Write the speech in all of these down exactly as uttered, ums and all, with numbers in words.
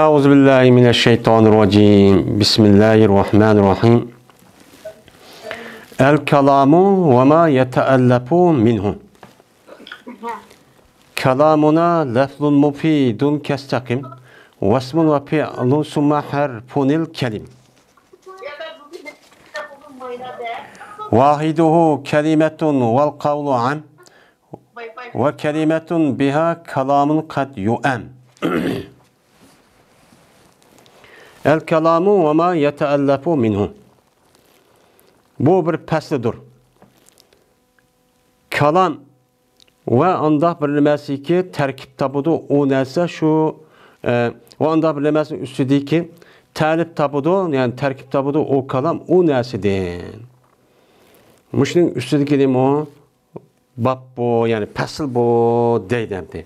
أعوذ بالله من الشيطان الرجيم. بسم الله الرحمن الرحيم. الكلام وما يتألف منه. كلامنا لفظ مفيد كاستقم، واسم وفعل ثم حرف الكلم. واحده كلمة والقول عام، وكلمة بها كلام قد يؤم. الكلام وما يتألف منه. بۇ بىر پەسلىدۇر. كالام ۋە ئانداق بىر نېمەسىكى تەركىب تاپىدۇ، ئۇ نەرسە شۇ، ئە، ۋە ئانداق بىر نېمەسىنىڭ ئۈستىدىكى تەلىپ تاپىدۇ، يەنى تەركىب تاپىدۇ، ئۇ كالام ئۇ نەرسىدىن. مۇشۇنىڭ ئۈستىدىكى نېمە ئۇ؟ باب بۇ، يەنى پەسىل بۇ دەيدۇ ئەمدى.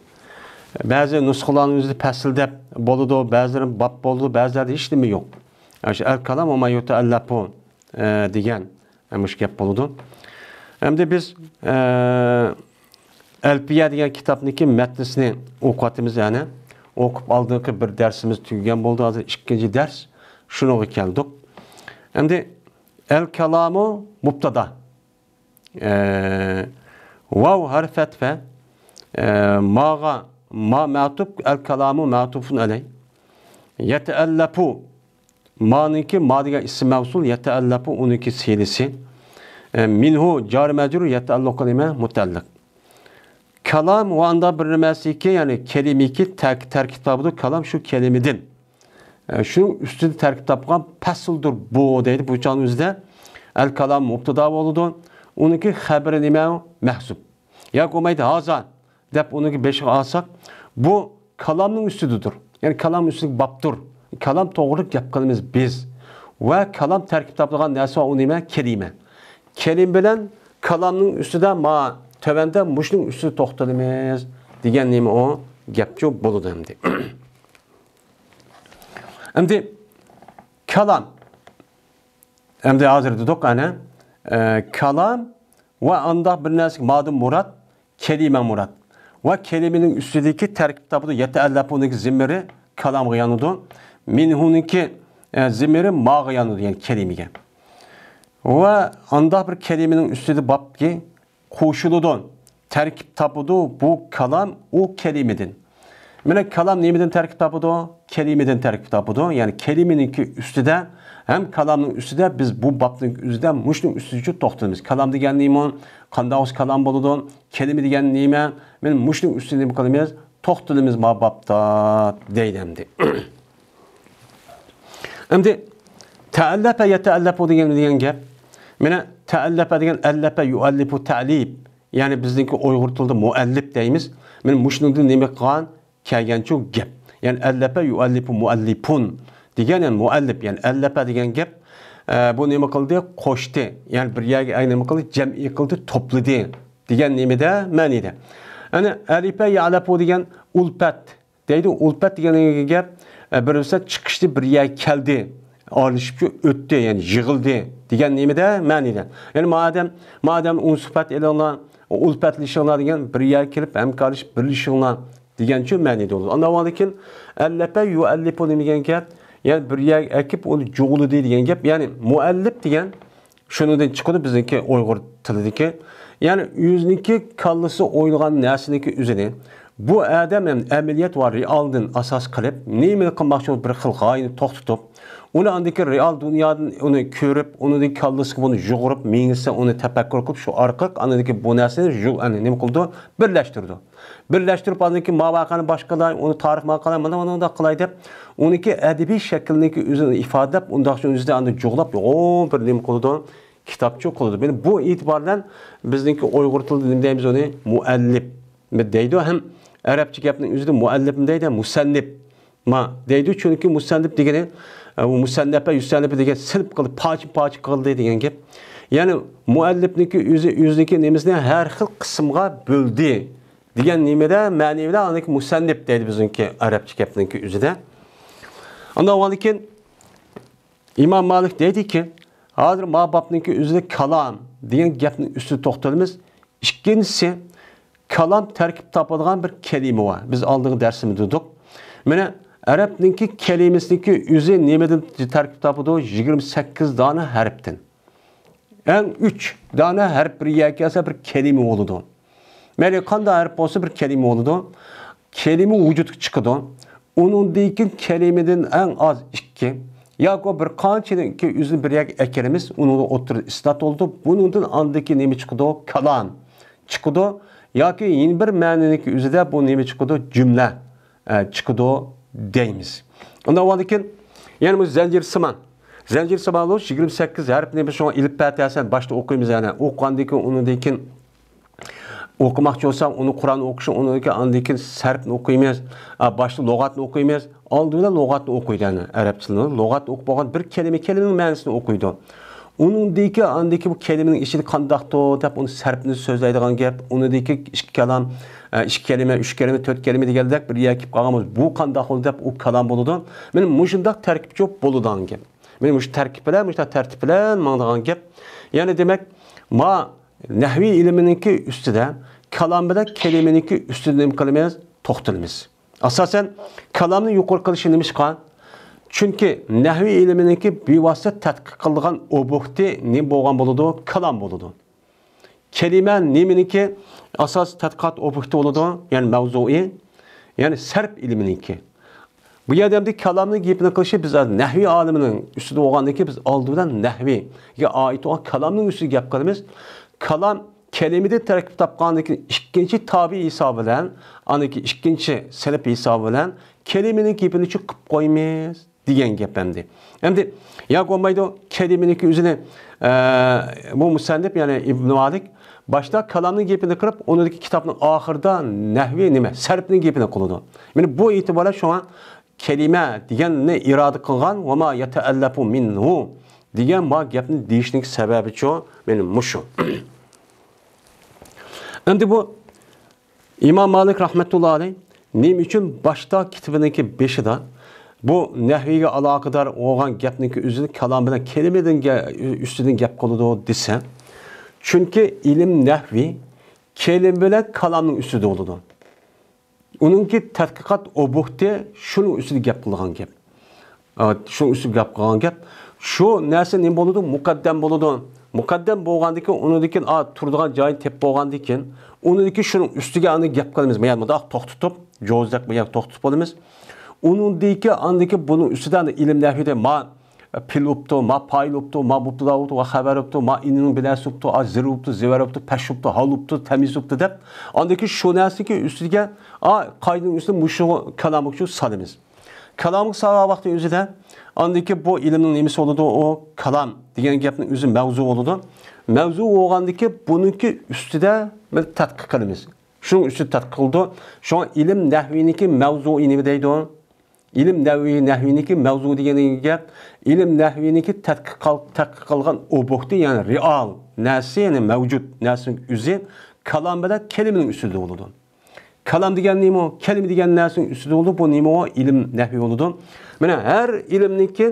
بەزى نۇسخىلارنىڭ ئۆزىدە پەسىل دەپ بولىدۇ، بەزىلىرى باب بولىدۇ، بەزىلەردە ھېچ نېمە يوق. ئاشۇ ئەل كالام ۋە ما يۇتەئەللەپۇ، ئە، دېگەن، ئە، مۇشۇ گەپ بولىدۇ. ئەمدى بىز، ئە، ئەلپىيە دېگەن كىتابنىڭكى مەتنىسىنى ئوقۇۋاتىمىز يەنە. ئوقۇپ ئالدىنقى بىر دەرسىمىز تۈگىگەن بولدى، ھازىر ئىككىنچى دەرس. شۇنىڭغا كەلدۇق. ئەمدى ئەل كالامۇ مۇبتادا. ئە، ۋاۋ ھەرف ئەتفە، ئە، ماغا، ما مەتۇپ، ئەل كالامۇ مەتۇپۇن ئەلەي. يەتەئەللەپۇ، مانىڭكى، ما دېگەن ئىسىم مەۋسۇل، يەتەئەللەپۇ، ئۇنىڭكى سىلىسى. ئە، مىنھۇ، جار مەجرۇر، يەتەئەللەقۇ نېمە؟ مۇتەئەللىق. كالام ۋە ئاندا بىر نېمەسىكى، يەنى كەلىمىكى تەك-، تەركىب تاپىدۇ، كالام شۇ كەلىمىدىن. ئە، شۇنىڭ ئۈستىدە تەركىب تاپقان پەسىلدۇر بۇ دەيدۇ. بۇ چاغنىڭ ئۆزىدە ئەل كالام مۇبتادا بولىدۇ. ئۇنىڭكى خەبىرى نېمە؟ مەھزۇپ. ياكى بولمايدۇ ھازا دەپ ئۇنىڭكى بېشىغا ئالساق، بۇ كالامنىڭ ئۈستىدىدۇر. يەنى كالام ئۈستىدىكى بابتۇر. كالام توغرىلىق گەپ قىلىمىز بىز. ۋە كالام تەركىب تاپىدىغان نەرسە ۋە ئۇ نېمە؟ كەلىمە. كەلىمە بىلەن كالامنىڭ ئۈستىدە ما تۆۋەندە مۇشۇنىڭ ئۈستىدە توختىلىمىز دېگەن نېمە ئۇ؟ گەپچۇ بولىدۇ ئەمدى. ئەمدى كالام. ئەمدى ھازىر دېدۇق، ئەنە، ئە، كالام ۋە ئانداق بىر نەرسە مادىن مۇراد، كەلىمە مۇراد. ۋە كەلىمىنىڭ ئۈستىدىكى تەركىب تاپىدۇ، يەتەئەللەپۇنىڭكى زىممىرى كالامغا يانىدۇ. مىنھۇنىڭكى، ئە، زىممىرى ماغا يانىدۇ، يەنى كەلىمىگە. ۋە ئانداق بىر كەلىمىنىڭ ئۈستىدە بابكى قوشۇلىدۇ، تەركىب تاپىدۇ بۇ كالام ئۇ كەلىمىدىن. مانا كالام نېمىدىن تەركىب تاپىدۇ؟ كەلىمىدىن تەركىب تاپىدۇ. يەنى كەلىمىنىڭكى ئۈستىدە ھەم كالامنىڭ ئۈستىدە بىز بۇ بابنىڭ ئۆزىدە مۇشۇنىڭ ئۈستىدىچۇ توختىلىمىز. كالام دېگەن نېمە؟ قانداق بولسا كالام بولىدۇ؟ كەلىمە دېگەن نېمە؟ مانا مۇشۇنىڭ ئۈستىدە نېمە قىلىمىز؟ توختىلىمىز ما بابتا دەيدۇ ئەمدى. ئەمدى تەئەللەپە يەتەئەللەپۇ دېگەن، دېگەن گەپ. مانا تەئەللەپە دېگەن ئەللەپە يۇئەللىپۇ تەئلىپ. يەنى بىزنىڭكى ئۇيغۇر تىلىدا مۇئەللىپ دەيمىز. مانا مۇشۇنىڭدىن نېمە قىلغان؟ كەلگەنچۇ گەپ. يەنى ئەللەپە يۇئەللىپۇ مۇئەللىپۇن دېگەن، يەنى مۇئەللىپ، يەنى ئەللەپە دېگەن گەپ. ئە، بۇ نېمە قىلدى؟ قوشتى. يەنى بىر يەرگە، ئە، نېمە قىلدى؟ جەمئىي قىلدى، توپلىدى دېگەن نېمىدە؟ مەنىدە. ئەنە ئەلىپە يەئلەپۇ دېگەن ئۇلپەت دەيدۇ. ئۇلپەت دېگەن گەپ، ئە، بىر بىرسى چىقىشتى، بىر يەرگە كەلدى، ئارىلىشىپچۇ ئۆتتى، يەنى يىغىلدى دېگەن نېمىدە؟ مەنىدە. يەنى مادەم، مادەم ئۇنسۇپەت ئېلىڭلار، ئۇلپەتلىشىڭلار دېگەن بىر يەرگە كېلىپ ھەمكارلىشىپ بىرلىشىڭلار دېگەنچۇ مەنىدە بولىدۇ. ئاندىن كېيىن ئەللەپە يۇئەللىپۇ دېگەن گەپ، يەنى بىر يەرگە ئەكىپ ئۇنى جۇغلىدى دېگەن گەپ. يەنى مۇئەللىپ دېگەن شۇنىڭدىن چىقىدۇ بىزنىڭكى ئۇيغۇر تىلىدىكى. يەنى ئۆزىنىڭكى كاللىسى ئويلىغان نەرسىنىڭكى ئۆزىنى بۇ ئادەم ھەم ئەمەلىيەت ۋە رېئالدىن ئاساس قىلىپ نېمىنى قىلماقچى بولۇپ بىر خىل غايىنى توختىتىپ، ئۇنى ئاندىكى رېئال دۇنيادىن ئۇنى كۆرۈپ، ئۇنىڭدىكى كاللىسىغا بۇنى يۇغۇرۇپ، مېڭىسى ئۇنى تەپەككۇر قىلىپ، شۇ ئارقىلىق ئاندىكى بۇ نەرسىنى يۇ-، ئەنە نېمە قىلىدۇ؟ بىرلەشتۈرىدۇ. بىرلەشتۈرۈپ، ئاندىن كېيىن ما ۋەقەنى باشقىلاي، ئۇنى تارىخ ماقالە، مانا مۇنداق قىلاي دەپ، ئۇنىڭكى ئەدەبىي شەكلىنىڭكى ئۆزىنى ئىپادىلەپ، ئۇنداق شۇ ئۆزىدە ئاندىن جۇغلاپ، ئو، بىر نېمە قىلىدۇ، كىتابچۇ قىلىدۇ. مانا بۇ ئېتىبار بىلەن بىزنىڭكى ئۇيغۇر تىلىدا نېمە دەيمىز ئۇنى؟ مۇئەللىپ دەيدۇ. ھەم ئەرەبچە گەپنىڭ ئۆزىدە مۇئەللىپمۇ دەيدۇ، مۇسەننىپ ما دەيدۇ. چۈنكى مۇسەننىپ دېگىنى، ئە، ئۇ مۇسەننەپە، يۇسەننەپە دېگەن سىلىپ قىلدى، پارچە-پارچە قىلدى دېگەن گەپ. يەنى مۇئەللىپنىڭكى ئۆزى، ئۆزىنىڭكى نېمىسىنى ھەر خىل قىسىمغا بۆلدى. دېگەن نېمىدە، مەنىۋىدە، ئاندىكى مۇسەننىپ دەيدۇ بىزنىڭكى ئەرەبچە گەپنىڭكى ئۆزىدە. ئاندىن ئاۋۋالدىن كېيىن ئىمام مالىك دەيدىكى، ھازىر ما بابنىڭكى ئۆزىدە كالام دېگەن گەپنىڭ ئۈستىدە توختىلىمىز. ئىككىنچىسى، كالام تەركىب تاپىدىغان بىر كەلىمە بار. بىز ئالدىنقى دەرسىمىزدە دېدۇق. مانا ئەرەبنىڭكى كەلىمىسىنىڭكى ئۆزى نېمىدىن تەركىب تاپىدۇ؟ يىگىرمە سەككىز دانە ھەرپتىن. ئەڭ ئۈچ دانە ھەرپ بىر يەرگە كەلسە، بىر كەلىمە بولىدۇ. مەيلى قانداق ھەرپ بولسا، بىر كەلىمە بولىدۇ. كەلىمە ۋۇجۇدقا چىقىدۇ. ئۇنىڭدىن كېيىن كەلىمىدىن ئەڭ ئاز ئىككى ياكى بىر قانچىنىڭكى ئۆزىنى بىر يەرگە ئەكىرىمىز، ئۇنىڭدا ئوتتۇرىدا ئىسناد بولىدۇ. بۇنىڭدىن ئاندىكى نېمە چىقىدۇ؟ كالام چىقىدۇ. ياكى يەنە بىر مەنىنىڭكى ئۆزىدە بۇ نېمە چىقىدۇ؟ جۈملە ئە، چىقىدۇ دەيمىز. ئۇنداق بولغاندىكىن، يەنە بۇ زەنجىرسىمان. زەنجىرسىمان بولۇش يىگىرمە سەككىز ھەرپنى بىز شۇڭا ئېلىپبە دەرسەن باشتا ئوقۇيمىز، يەنى ئوقۇغاندىن كېيىن، ئۇنىڭدىن كېيىن ئوقۇماقچى بولساق، ئۇنى قۇرئان ئوقۇشنى، ئۇنىڭدىن كېيىن ئاندىن كېيىن سەرپنى ئوقۇيمىز. ئا، باشتا لۇغەتنى ئوقۇيمىز. ئالدى بىلەن لۇغەتنى ئوقۇيدۇ، يەنى ئەرەبچىلىرى لۇغەتنى ئوقۇپ بولغان بىر كەلىمە، كەلىمىنىڭ مەنىسىنى ئوقۇيدۇ. ئۇنىڭدىكى، ئاندىكى بۇ كەلىمىنىڭ ئىچىدە قانداقتۇ دەپ، ئۇنى سەرپنى سۆزلەيدىغان گەپ، ئۇنىڭدىكى ئىككى كالام، ئە، ئىككى كەلىمە، ئۈچ كەلىمە، تۆت كەلىمە دېگەندەك بىر يەرگە كېلىپ قالغان بولسا، بۇ قانداق بولدى دەپ، ئۇ كالام بولىدۇ. مانا مۇشۇنداق تەركىبچە بولىدىغان گەپ. مانا مۇشۇ تەركىب بىلەن، مۇشۇنداق تەرتىپ بىلەن ماڭىدىغان گەپ. يەنى دېمەك، ما نەھۋىي ئىلمىنىڭكى ئۈستىدە كالام بىلەن كەلىمىنىڭكى ئۈستىدە نېمە قىلىمىز؟ توختىلىمىز. ئاساسەن، كالامنى يۇقىرى قىلىشى نېمىشقا؟ چۈنكى نەھۋىي ئىلمىنىڭكى بىۋاسىتە تەتقىق قىلىدىغان ئوبيېكتى نېمە بولغان بولىدۇ؟ كالام بولىدۇ. كەلىمە نېمىنىڭكى ئاساسىي تەتقىقات ئوبيېكتى بولىدۇ؟ يەنى مەۋزۇيى، يەنى سەرپ ئىلمىنىڭكى. بۇ يەردە ئەمدى كالامنىڭ گېپىنى قىلىشى، بىز نەھۋىي ئالىمىنىڭ ئۈستىدە بولغاندىن كېيىن، بىز ئالدى بىلەن نەھۋىگە ئائىت بولغان كالامنىڭ ئۈستىدە گەپ قىلىمىز. كالام كەلىمىدىن تەركىب تاپقاندىن كېيىن، ئىككىنچى تابىئى ھېسابى بىلەن، ئاندىن كېيىن ئىككىنچى سىنىپ ھېسابى بىلەن كەلىمىنىڭ گېپىنى چۈ قىلىپ قويىمىز دېگەن گەپ ئەمدى. ئەمدى ياكى بولمايدۇ، كەلىمىنىڭكى ئۆزىنى، ئە، بۇ مۇسەننىپ، يەنى ئىبن مالىك باشتا كالامنىڭ گېپىنى قىلىپ، ئۇنىڭدىكى كىتابنىڭ ئاخىرىدا نەھۋى نېمە، سەرپنىڭ گېپىنى قىلىدۇ. مانا بۇ ئېتىبارەن شۇڭا كەلىمە دېگەننى ئىرادە قىلغان، ۋە ما يەتەئەللەپۇ مىنھۇ دېگەن ما گەپنى دېيىشنىڭ سەۋەبىچۇ، مانا مۇشۇ. ئەمدى بۇ ئىمام مالىك رەھمەتۇللا ئەلەيھ نېمە ئۈچۈن باشتا كىتابىنىڭكى بېشىدا بۇ نەھۋىگە ئالاقىدار بولغان گەپنىڭكى ئۆزىنى كالام بىلەن كەلىمىدىن گە-، ئۈستىدىن گەپ قىلىدۇ دېسە، چۈنكى ئىلىم نەھۋى كەلىمە بىلەن كالامنىڭ ئۈستىدە بولىدۇ. ئۇنىڭكى تەتقىقات ئوبيېكتى شۇنىڭ ئۈستىدە گەپ قىلىدىغان گەپ. ئا، شۇنىڭ ئۈستىدە گەپ قىلغان گەپ. شۇ نەرسە نېمە بولىدۇ؟ مۇقەددەم بولىدۇ. مۇقەددەم بولغاندىن كېيىن، ئۇنىڭدىن كېيىن، ئا، تۇرىدىغان جايىنى تېپىپ بولغاندىن كېيىن، ئۇنىڭدىن كېيىن شۇنىڭ ئۈستىگە ئاندىن گەپ قىلىمىز. مانا مۇنداق توختىتىپ، جوزدەك بۇ يەردە توختىتىپ بولىمىز. ئۇنىڭدىن كېيىن ئاندىن كېيىن بۇنىڭ ئۈستىدە ئەمدى ئىلىم نەھۋىدە ما پېئىل بوپتۇ، ما پائىل بوپتۇ، ما مۇبتەدا بوپتۇ، ۋە خەبەر بوپتۇ، ما ئىننىڭ بىلەسى بوپتۇ، ئا زىر بوپتۇ، زىۋەر بوپتۇ، پەش بوپتۇ، ھال بوپتۇ، تەميىز بوپتۇ دەپ، ئاندىن كېيىن شۇ نەرسىنىڭكى ئۈستىگە، ئا، قائىدىنىڭ ئۈستىدە مۇشۇ كالامغىچۇ سالىمىز. كالامغا سالغان ۋاقىتنىڭ ئۆزىدە، ئاندىن كېيىن بۇ ئىلىمنىڭ نېمىسى بولىدۇ؟ ئۇ كالام دېگەن گەپنىڭ ئۆزى مەۋزۇ بولىدۇ. مەۋزۇ بولغاندىن كېيىن بۇنىڭكى ئۈستىدە بىر تەتقىق قىلىمىز. شۇنىڭ ئۈستىدە تەتقىق قىلىدۇ. شۇڭا ئىلىم نەھۋىنىڭكى مەۋزۇيى نېمە دەيدۇ؟ ئىلىم نەھۋى، نەھۋىنىڭكى مەۋزۇ دېگەن گەپ، ئىلىم نەھۋىنىڭكى تەتقىق قىل-، تەتقىق قىلغان ئوبيېكتى، يەنى رېئال نەرسە، يەنى مەۋجۇت نەرسىنىڭ ئۆزى كالام بىلەن كەلىمىنىڭ ئۈستىدە بولىدۇ. كالام دېگەن نېمە؟ كەلىمە دېگەن نەرسىنىڭ ئۈستىدە بولىدۇ. بۇ نېمە ئۇ؟ ئىلىم نەھۋى بولىدۇ. مانا ھەر ئىلىمنىڭكى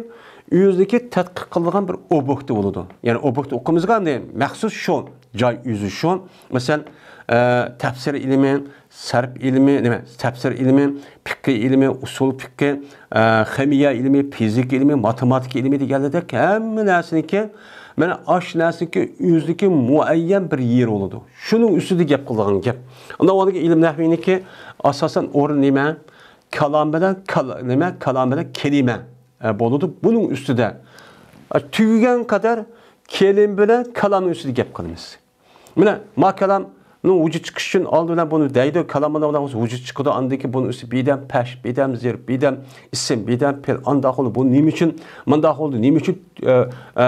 ئۆزىنىڭكى تەتقىق قىلىدىغان بىر ئوبيېكتى بولىدۇ. يەنى ئوبيېكت ئوقۇمىزغا ئەمدى مەخسۇس شۇ جاي ئۆزى شۇ. مەسىلەن، ئە، تەپسىر ئىلمى، سەرپ ئىلمى، نېمە، تەپسىر ئىلمى، پىققى ئىلمى، ئۇسۇل پىققى، ئە، خىمىيە ئىلمى، فىزىكا ئىلمى، ماتېماتىكا ئىلمى دېگەنلەردەك ھەممە نەرسىنىڭكى، مانا ئاشۇ نەرسىنىڭكى ئۆزىدىكى مۇئەييەن بىر يېرى بولىدۇ. شۇنىڭ ئۈستىدە گەپ قىلىدىغان گەپ. ئۇنداق بولغاندىكىن ئىلىم نەھۋىنىڭكى ئاساسەن ئورنى نېمە؟ كالام بىلەن كال-، نېمە؟ كالام بىلەن كەلىمە، ئە، بولىدۇ. بۇنىڭ ئۈستىدە، ئە، تۈگىگەن قەدەر كەلىمە بىلەن كالامنىڭ ئۈستىدە گەپ قىلىمىز. مانا، ما كالامنىڭ ۋۇجۇد چىقىشى ئۈچۈن ئالدى بىلەن بۇنى دەيدۇ، كالام بىلەن ۋۇجۇد چىقىدۇ، ئاندىن كېيىن بۇنىڭ ئۈستى بىدەم پەش، بىدەم زىر، بىدەم ئىسىم، بىدەم پېئىل، ئانداق بولدى، بۇ نېمە ئۈچۈن مۇنداق بولدى، نېمە ئۈچۈن، ئە، ئە،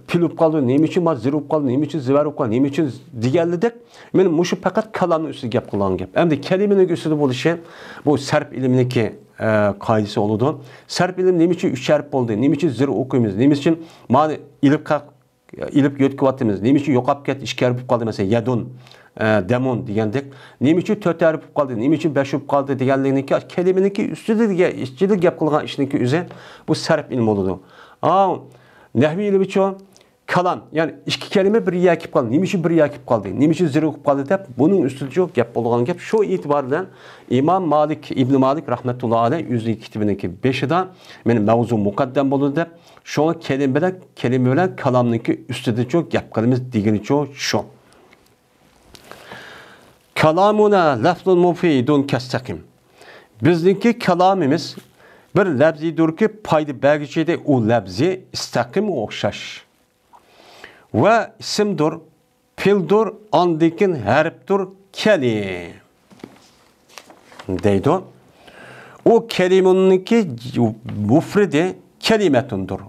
پېئىل بولۇپ قالدى، نېمە ئۈچۈن ما زىر بولۇپ قالدى، نېمە ئۈچۈن زىۋەر بولۇپ قالدى، نېمە ئۈچۈن دېگەنلىدەك، مانا مۇشۇ پەقەت كالامنىڭ ئۈستىدە گەپ قىلغان گەپ. ئەمدى كەلىمىنىڭ ئۈستىدە بولۇشى، بۇ سەرپ ئىلمىنىڭكى، ئە، قائىدىسى بولىدۇ. سەرپ ئىلىم نېمە ئۈچۈن ئۈچ ھەرپ بولدى، نېمە ئۈچۈن زىر ئوقۇيمىز، نېمە ئۈچۈن مانا ئېلىپ قا-، ئېلىپ يۆتكىۋاتىمىز. نېمە ئۈچۈن يوقاپ كەتتى، ئىككى ھەرپ بولۇپ قالدى، مەسىلەن، يەدۇن، ئە، دەمۇن دېگەندەك. نېمە ئۈچۈن تۆت ھەرپ بولۇپ قالدى، نېمە ئۈچۈن بەش بولۇپ قالدى دېگەنلىكنىڭكى كەلىمىنىڭكى ئۈستىدە دېگەن، ئىچىدە گەپ قىلغان ئىشنىڭكى ئۆزى بۇ سەرپ ئىلمى بولىدۇ. ئاۋۇ نەھۋىي ئىلمىچۇ؟ كالام، يەنى ئىككى كەلىمە بىر يەرگە كېلىپ قالدى. نېمە ئۈچۈن بىر يەرگە كېلىپ قالدى؟ نېمە ئۈچۈن زىرگۇپ قالدى دەپ، بۇنىڭ ئۈستىدە شۇ گەپ بولغان گەپ. شۇ ئېتىبار بىلەن ئىمام مالىك، ئىبنى مالىك رەھمەتۇللا ئەلەيھ ئۆزىنىڭ كىتابىنىڭكى بېشىدا، مېنى مەۋزۇ مۇقەددەم بولىدۇ دەپ، شۇڭا كەلىمە بىلەن، كەلىمە بىلەن كالامنىڭكى ئۈستىدىچۇ گەپ قىلىمىز دېگىنىچۇ شۇ. كالامۇنا لەفزۇن مۇفىدۇن كەستەقىم. بىزنىڭكى كالامىمىز بىر لەپزىدۇركى، پايدا بەرگۈچى ئىدى، ئۇ لەپزى ئىستەقىمگە ئوخشاش. ۋە ئىسىمدۇر، پېئىلدۇر، ئاندىن كېيىن ھەرپتۇر، كەلىم دەيدۇ. ئۇ كەلىمۇنىڭكى مۇفرىدى كەلىمەتۇندۇر.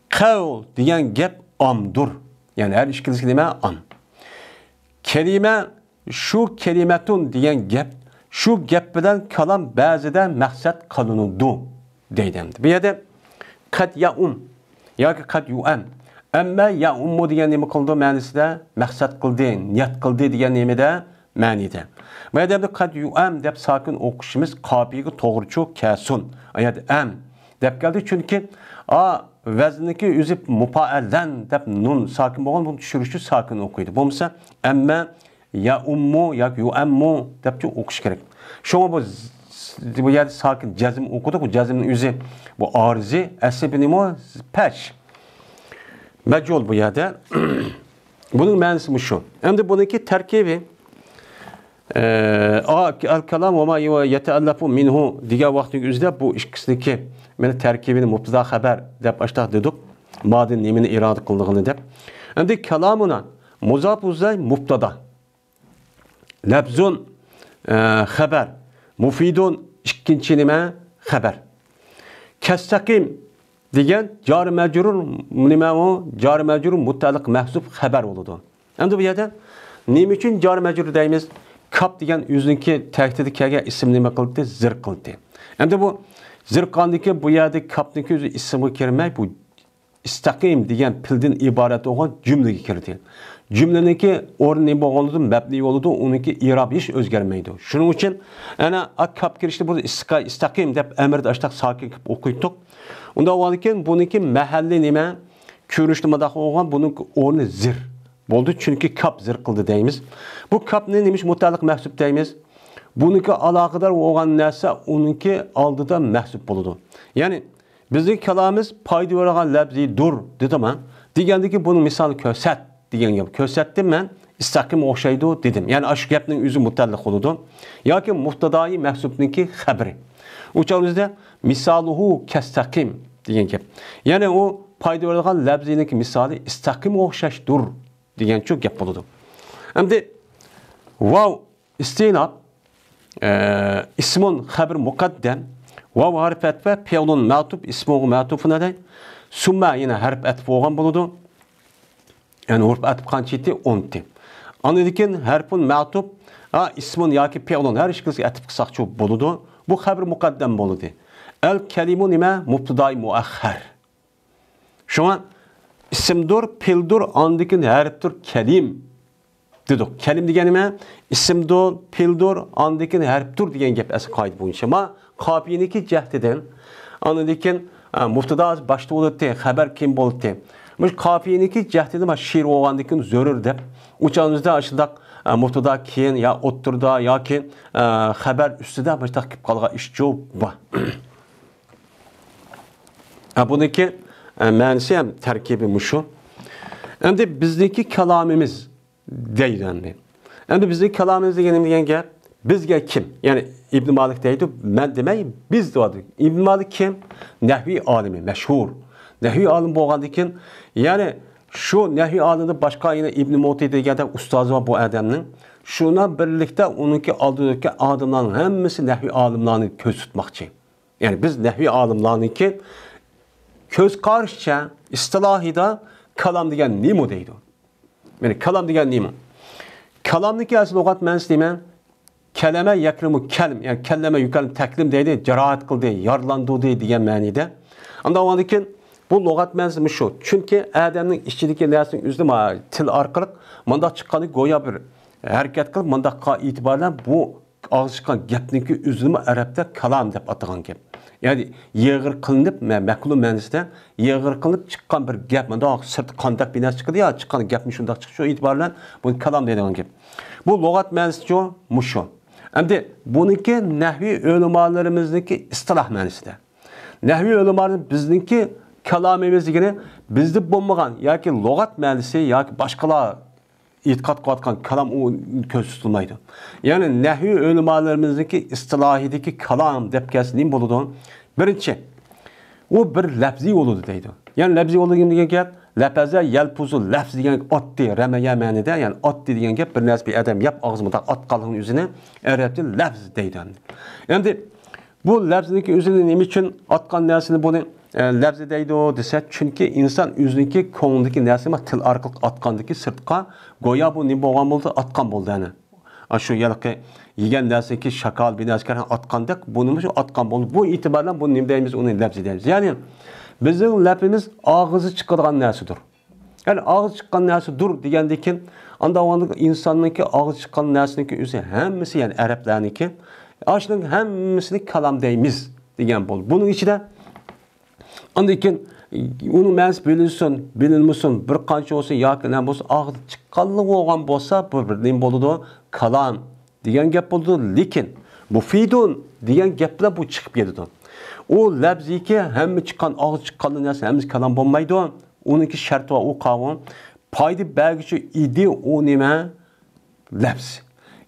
قەۋل دېگەن گەپ ئامدۇر. يەنى ھەر ئىككىلىسى نېمە؟ ئام. كەلىمە، شۇ كەلىمەتۇن دېگەن گەپ، شۇ گەپ بىلەن كالام بەزىدە مەقسەت قىلىنىدۇ دەيدۇ. ئەمدى بۇ يەردە قەد يەئۇم ياكى قەد يۇئەم. ئەممە يەئۇممۇ دېگەن نېمە قىلىدۇ مەنىسىدە؟ مەقسەت قىلدى، نىيەت قىلدى دېگەن نېمىدە؟ مەنىدە. بۇ يەردە ئەمدى قەد يۇئەم دەپ ساكىن ئوقۇشىمىز قاپىيىگە توغرىچۇ كەسۇن. ئايەت ئەم دەپ كەلدى. چۈنكى ئا ۋەزنىكى ئۆزى مۇپائەلەن دەپ نۇن ساكىن بولغان، بۇنى چۈشۈرۈشى ساكىن ئوقۇيدۇ. بولمىسا ئەممە يەئۇممۇ ياكى يۇئەممۇ دەپچۇ ئوقۇش كېرەك. شۇڭا بۇ ز-، بۇ يەردە ساكىن جەزم ئوقۇدۇق. بۇ جەزمنىڭ ئۆزى بۇ ئارىزى، ئەسلى بۇ نېمە؟ پەش. مەجھۇل بۇ يەردە. بۇنىڭ مەنىسى مۇشۇ. ئەمدى بۇنىڭكى تەركىبى، ئە، ئا، ئەل كالام ۋە ما يەتەئەللەفۇ مىنھۇ دېگەن ۋاقىتنىڭ ئۆزىدە بۇ ئىككىسىنىڭكى مانا تەركىبىنى مۇبتىدا خەبەر دەپ ئاشتاق دېدۇق. مادىن نېمىنى ئىرادە قىلىدىغىنى دەپ. ئەمدى كالامۇنا مۇزاپ ئۇزاي مۇبتادا. لەپزۇن، ئە، خەبەر. مۇفىدۇن ئىككىنچى نېمە؟ خەبەر. كەستەقىم دېگەن جارى مەجرۇر، نېمە ئۇ؟ جارى مەجرۇر مۇتەئەللىق مەھزۇپ خەبەر بولىدۇ. ئەمدى بۇ يەردە نېمە ئۈچۈن جارى مەجرۇر دەيمىز؟ كاپ دېگەن ئۆزىنىڭكى تەھتىدە كەلگەن ئىسىم نېمە قىلدى؟ زىر قىلدى. ئەمدى بۇ زىر قىلغاندىن كېيىن بۇ يەردە كاپنىڭكى ئۆزى ئىسىمغا كىرمەي، بۇ ئىستەقىم دېگەن پېئىلدىن ئىبارەت بولغان جۈملىگە كىردى. جۈملىنىڭكى ئورنى نېمە بولغان بولىدۇ؟ مەبنىي بولىدۇ، ئۇنىڭكى ئىرابى ھېچ ئۆزگەرمەيدۇ. شۇنىڭ ئۈچۈن ئەنە ئا كاپ كىرىشتە بۇ ئىستىقا-، ئىستەقىم دەپ ئەمىردە ئاشتاق ساكىن قىلىپ ئوقۇيتتۇق. ئۇنداق بولغاندىن كېيىن بۇنىڭكى مەھەللى نېمە؟ كۆرۈنۈشتە مۇنداق بولغان، بۇنىڭكى ئورنى زىر بولدى، چۈنكى كاپ زىر قىلدى دەيمىز. بۇ كاپنى نېمە ئۈچۈن مۇتەئەللىق مەھزۇپ دەيمىز؟ بۇنىڭكى ئالاقىدار بولغان نەرسە ئۇنىڭكى ئالدىدا مەھزۇپ بولىدۇ. يەنى بىزنىڭ كالامىمىز پايدا بېرىدىغان لەپزى دۇر دېدىما؟ دېگەندىكى بۇنىڭ مىسالى كۆرسەت دېگەن گەپ. كۆرسەتتىم مەن، ئىستەقىم ئوخشايدۇ دېدىم. يەنى ئاشۇ گەپنىڭ ئۆزى مۇتەئەللىق بولىدۇ. ياكى مۇبتىدائى مەھزۇپنىڭكى خەبىرى. ئۇ چاغىمىزدا مىسالۇھۇ كەستەقىم دېگەن گەپ. يەنى ئۇ پايدا بېرىدىغان لەپزىنىڭكى مىسالى ئىستەقىم ئوخشاشتۇر دېگەنچۇ گەپ بولىدۇ. ئەمدى ۋاۋ ئىستىئناپ، ئە، ئىسمۇن خەبىر مۇقەددەم، ۋاۋ ھەرپ ئەتپە، پېئلۇن مەتۇپ، ئىسمۇغا مەتۇپۇن ئەلەي. سۇممە يەنە ھەرپ ئەتپ بولغان بولىدۇ. يەنى ھۇرۇپ ئەتپ قانچىتى؟ ئونتى. ئاندىن كېيىن ھەرپۇن مەتۇپ، ھا، ئىسمۇن ياكى پېئلۇن ھەر ئىككىلىسىگە ئەتپ قىلساقچۇ بولىدۇ. بۇ خەبىر مۇقەددەم بولىدۇ. ئەل كەلىمۇ نېمە؟ مۇبتىدائى مۇئەخخەر. شۇڭا ئىسىمدۇر، پېئىلدۇر، ئاندىن كېيىن ھەرپتۇر، كەلىم دېدۇق. كەلىم دېگەن نېمە؟ ئىسىمدۇر، پېئىلدۇر، ئاندىن كېيىن ھەرپتۇر دېگەن گەپ ئەسلى قائىدە بويىچە. ما قاپىيىنىڭكى جەھتىدىن، ئاندىن كېيىن، ئە، مۇبتىدا باشتا بولاتتى، خەبەر كېيىن بولاتتى. مۇشۇ قاپىيىنىڭكى جەھتىدىن ما شېئىر بولغاندىن كېيىن زۆرۈر دەپ، ئۇ چاغىمىزدا ئاشۇنداق، ئە، مۇبتىدا كېيىن يا ئوتتۇرىدا ياكى، ئە، خەبەر ئۈستىدە مۇشۇنداق كېلىپ قالغان ئىشچۇ بار. ھە، بۇنىڭكى، ئە، مەنىسى ھەم تەركىبى مۇشۇ. ئەمدى بىزنىڭكى كالامىمىز دەيدۇ ئەمدى. ئەمدى بىزنىڭ كالامىمىز دېگىنىم دېگەن گەپ، بىزگە كىم؟ يەنى ئىبن مالىك دەيدۇ، مەن دېمەي، بىز دەيدۇ. ئىبن مالىك كىم؟ نەھۋى ئالىمى، مەشھۇر. نەھۋى ئالىم بولغاندىن كېيىن، يەنى شۇ نەھۋى ئالىمدىن باشقا يەنە ئىبن مۇتى دېگەندەك ئۇستازى بار بۇ ئادەمنىڭ. شۇنىڭ بىرلىكتە ئۇنىڭكى ئالدىدىكى ئادەملەرنىڭ ھەممىسى نەھۋى ئالىملارنى كۆز تۇتماقچى. يەنى بىز نەھۋىي ئالىملارنىڭكى كۆز قارىشىچە، ئىستىلاھىدا كالام دېگەن نېمە دەيدۇ؟ يەنى كالام دېگەن نېمە؟ كالامنىڭكى ئەسلى لۇغەت مەنىسى نېمە؟ كەلەمە يەكرىمۇ كەلم، يەنى كەللەمە يۇكەللىمۇ تەكلىم دەيدۇ، جاراھەت قىلدى، يارىلاندۇردى دېگەن مەنىدە. ئاندىن ئاندىن كېيىن بۇ لۇغەت مەنىسى مۇشۇ. چۈنكى ئادەمنىڭ ئىچىدىكى نەرسىنىڭ ئۆزىنى ما-، تىل ئارقىلىق مۇنداق چىققاندا گويا بىر ھەرىكەت قىلىپ مۇنداققا ئېتىبارلار بۇ ئاغزى چىققان گەپنىڭكى ئۆزىنىمۇ ئەرەبتە كالام دەپ ئاتىغان گەپ. يەنى يېغىر قىلىنىپ، مە-، مەكلۇم مەنىسىدە يېغىر قىلىنىپ چىققان بىر گەپ، مۇنداق سىرتى قانداق بىر نەرسە چىقىدۇ يا، چىققان گەپمۇ شۇنداق چىقىشى ئېتىبارى بىلەن بۇنى كالام دەيدىغان گەپ. بۇ لۇغەت مەنىسىچۇ مۇشۇ. ئەمدى بۇنىڭكى نەھۋىي ئۆلىمالىرىمىزنىڭكى ئىستىلاھ مەنىسىدە. نەھۋىي ئۆلىمالىرى بىزنىڭكى كالامىمىز دېگىنى بىزدە بولمىغان ياكى لۇغەت مەنىسى ياكى باشقىلار ئېتىقاد قىلىۋاتقان كالام ئۇ كۆزدە تۇتۇلمايدۇ. يەنى نەھۋىي ئۆلىمالىرىمىزنىڭكى ئىستىلاھىدىكى كالام دەپ كەلسە نېمە بولىدۇ؟ بىرىنچى، ئۇ بىر لەپزىي بولىدۇ دەيدۇ. يەنى لەپزىي بولىدۇ دېگەن گەپ، لەپەزە يەلپۇزۇ لەفز دېگەن ئاتتى، رەمەيە مەنىدە، يەنى ئاتتى دېگەن گەپ، بىر نەرسە بىر ئادەم يەپ ئاغزى مۇنداق ئاتقانلىقىنى ئۆزىنى ئەرەبچە لەفز دەيدۇ. ئەمدى بۇ لەپزنىڭكى ئۆزىنى نېمە ئۈچۈن ئاتقان نەرسىنى بۇنى، ئە، لەپزى دەيدۇ دېسە، چۈنكى ئىنسان ئۆزىنىڭكى كۆڭلىدىكى نەرسىنى تىل ئارقىلىق ئاتقاندىكى سىرتقا گويا بۇ نېمە بولغان بولدى؟ ئاتقان بولدى، ئەنە. ئاشۇ ھېلىقى يېگەن نەرسىنىڭكى شاكال بىر نەرسىگە ئاتقاندەك، بۇنىمۇ شۇ ئاتقان بولدى. بۇ ئېتىبار بىلەن بۇنى نېمە دەيمىز؟ ئۇنى لەپزى دەيمىز. يەنى بىزنىڭ لەپىمىز ئاغزى چىقىدىغان نەرسىدۇر. يەنى ئاغزى چىققان نەرسە دۇر دېگەندىن كېيىن، ئاندىن ئىنساننىڭكى ئاغزى چىققان نەرسىنىڭكى ئۆزى ھەممىسى، يەنى ئەرەبلەرنىڭكى، ئاشۇنىڭ ھەممىسىنى كالام دەيمىز دېگەن بولدى. بۇنىڭ ئىچىدە ئاندىن كېيىن ئۇنىڭ مەنىسى بىلىنسۇن، بىلىنمىسۇن، بىر قانچە بولسۇن ياكى نېمە بولسۇن، ئاغزى چىققانلىق بولغان بولسا، بۇ بىر نېمە بولىدۇ؟ كالام دېگەن گەپ بولىدۇ. لېكىن مۇفىدۇن دېگەن گەپ بىلەن بۇ چىقىپ كېتىدۇ. ئۇ لەپزىكى ھەممە چىققان، ئاغزى چىققانلا نەرسە ھەممىسى كالام بولمايدۇ. ئۇنىڭكى شەرتى بار، ئۇ قاۋۇن. پايدا بەرگۈچى ئىدى ئۇ نېمە؟ لەپز.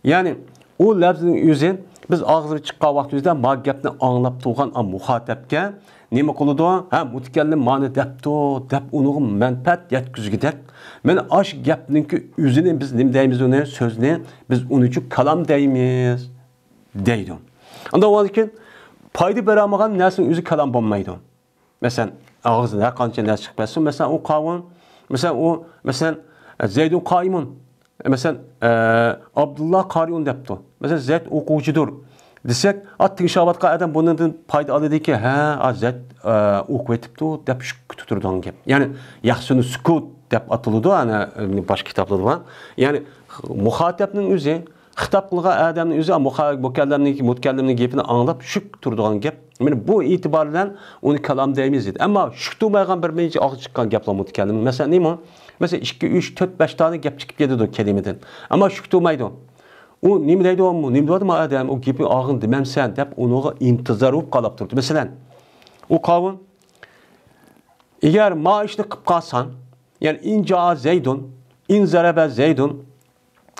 يەنى ئۇ لەپزنىڭ ئۆزى بىز ئاغزىمىز چىققان ۋاقتىمىزدا ما گەپنى ئاڭلاپ تۇرغان ئا مۇخاتەپكە نېمە قىلىدۇ؟ ھە، مۇتەكەللىم مانى دەپتۇ، دەپ ئۇنىڭغا مەنپەئەت يەتكۈزگۈدەك. مانا ئاشۇ گەپنىڭكى ئۆزىنى بىز نېمە دەيمىز ئۇنى؟ سۆزنى بىز ئۇنى ئۈچۈن كالام دەيمىز، دەيدۇ. ئاندىن ئۇنىڭدىن كېيىن پايدا بېرەلمىگەن نەرسىنىڭ ئۆزى كالام بولمايدۇ. مەسىلەن، ئاغزىدىن ھەر قانچە نەرسە چىقىپ كەتسۇن، مەسىلەن، ئۇ قاۋۇن، مەسىلەن، ئۇ، مەسىلەن، زەيدۇن قائىمۇن، مەسىلەن، ئە، ئابدۇللا قارىئۇن دەپتۇ. مەسىلەن، زەيد ئوقۇغۇچىدۇر دېسەك، ئا، تىڭشاۋاتقان ئادەم بۇنىڭدىن پايدا ئالىدىكى، ھە، ئا، زەيد، ئە، ئوقۇۋېتىپتۇ دەپ شۈكۈتتە تۇرىدىغان گەپ. يەنى، يەھسۇنۇ سۈكۇت دەپ ئاتىلىدۇ، ئەنە، باشقا كىتابلاردا بار. يەنى، مۇخاتەپنىڭ ئۆزى، خىتاب قىلغان ئادەمنىڭ ئۆزى مۇخا-، مۇكەللەمنىڭ، مۇتەكەللىمنىڭ گېپىنى ئاڭلاپ شۈك تۇرىدىغان گەپ. مانا بۇ ئېتىبار بىلەن ئۇنى كالام دەيمىز دېدى. ئەمما شۈك تۇرمايدىغان بىر نەچچە ئاغزى چىققان گەپلەر مۇتەكەللىم. مەسىلەن، نېمە؟ مەسىلەن، ئىككى، ئۈچ، تۆت، بەش دانە گەپ چىقىپ كېتىدۇ كەلىمىدىن. ئەمما شۈك تۇرمايدۇ. ئۇ نېمە دەيدۇ؟ نېمە دەيدۇ ما ئادەم؟ ئۇ گېپى ئاغزىنى دېمەمسەن دەپ ئۇنىڭغا ئىنتىزار بولۇپ قالاپ تۇرىدۇ. مەسىلەن، ئۇ قاۋۇن، ئەگەر ما ئىشنى قىلىپ قالساڭ، يەنى ئىن جاء زەيدۇن، ئىن زەرەبە زەيدۇن،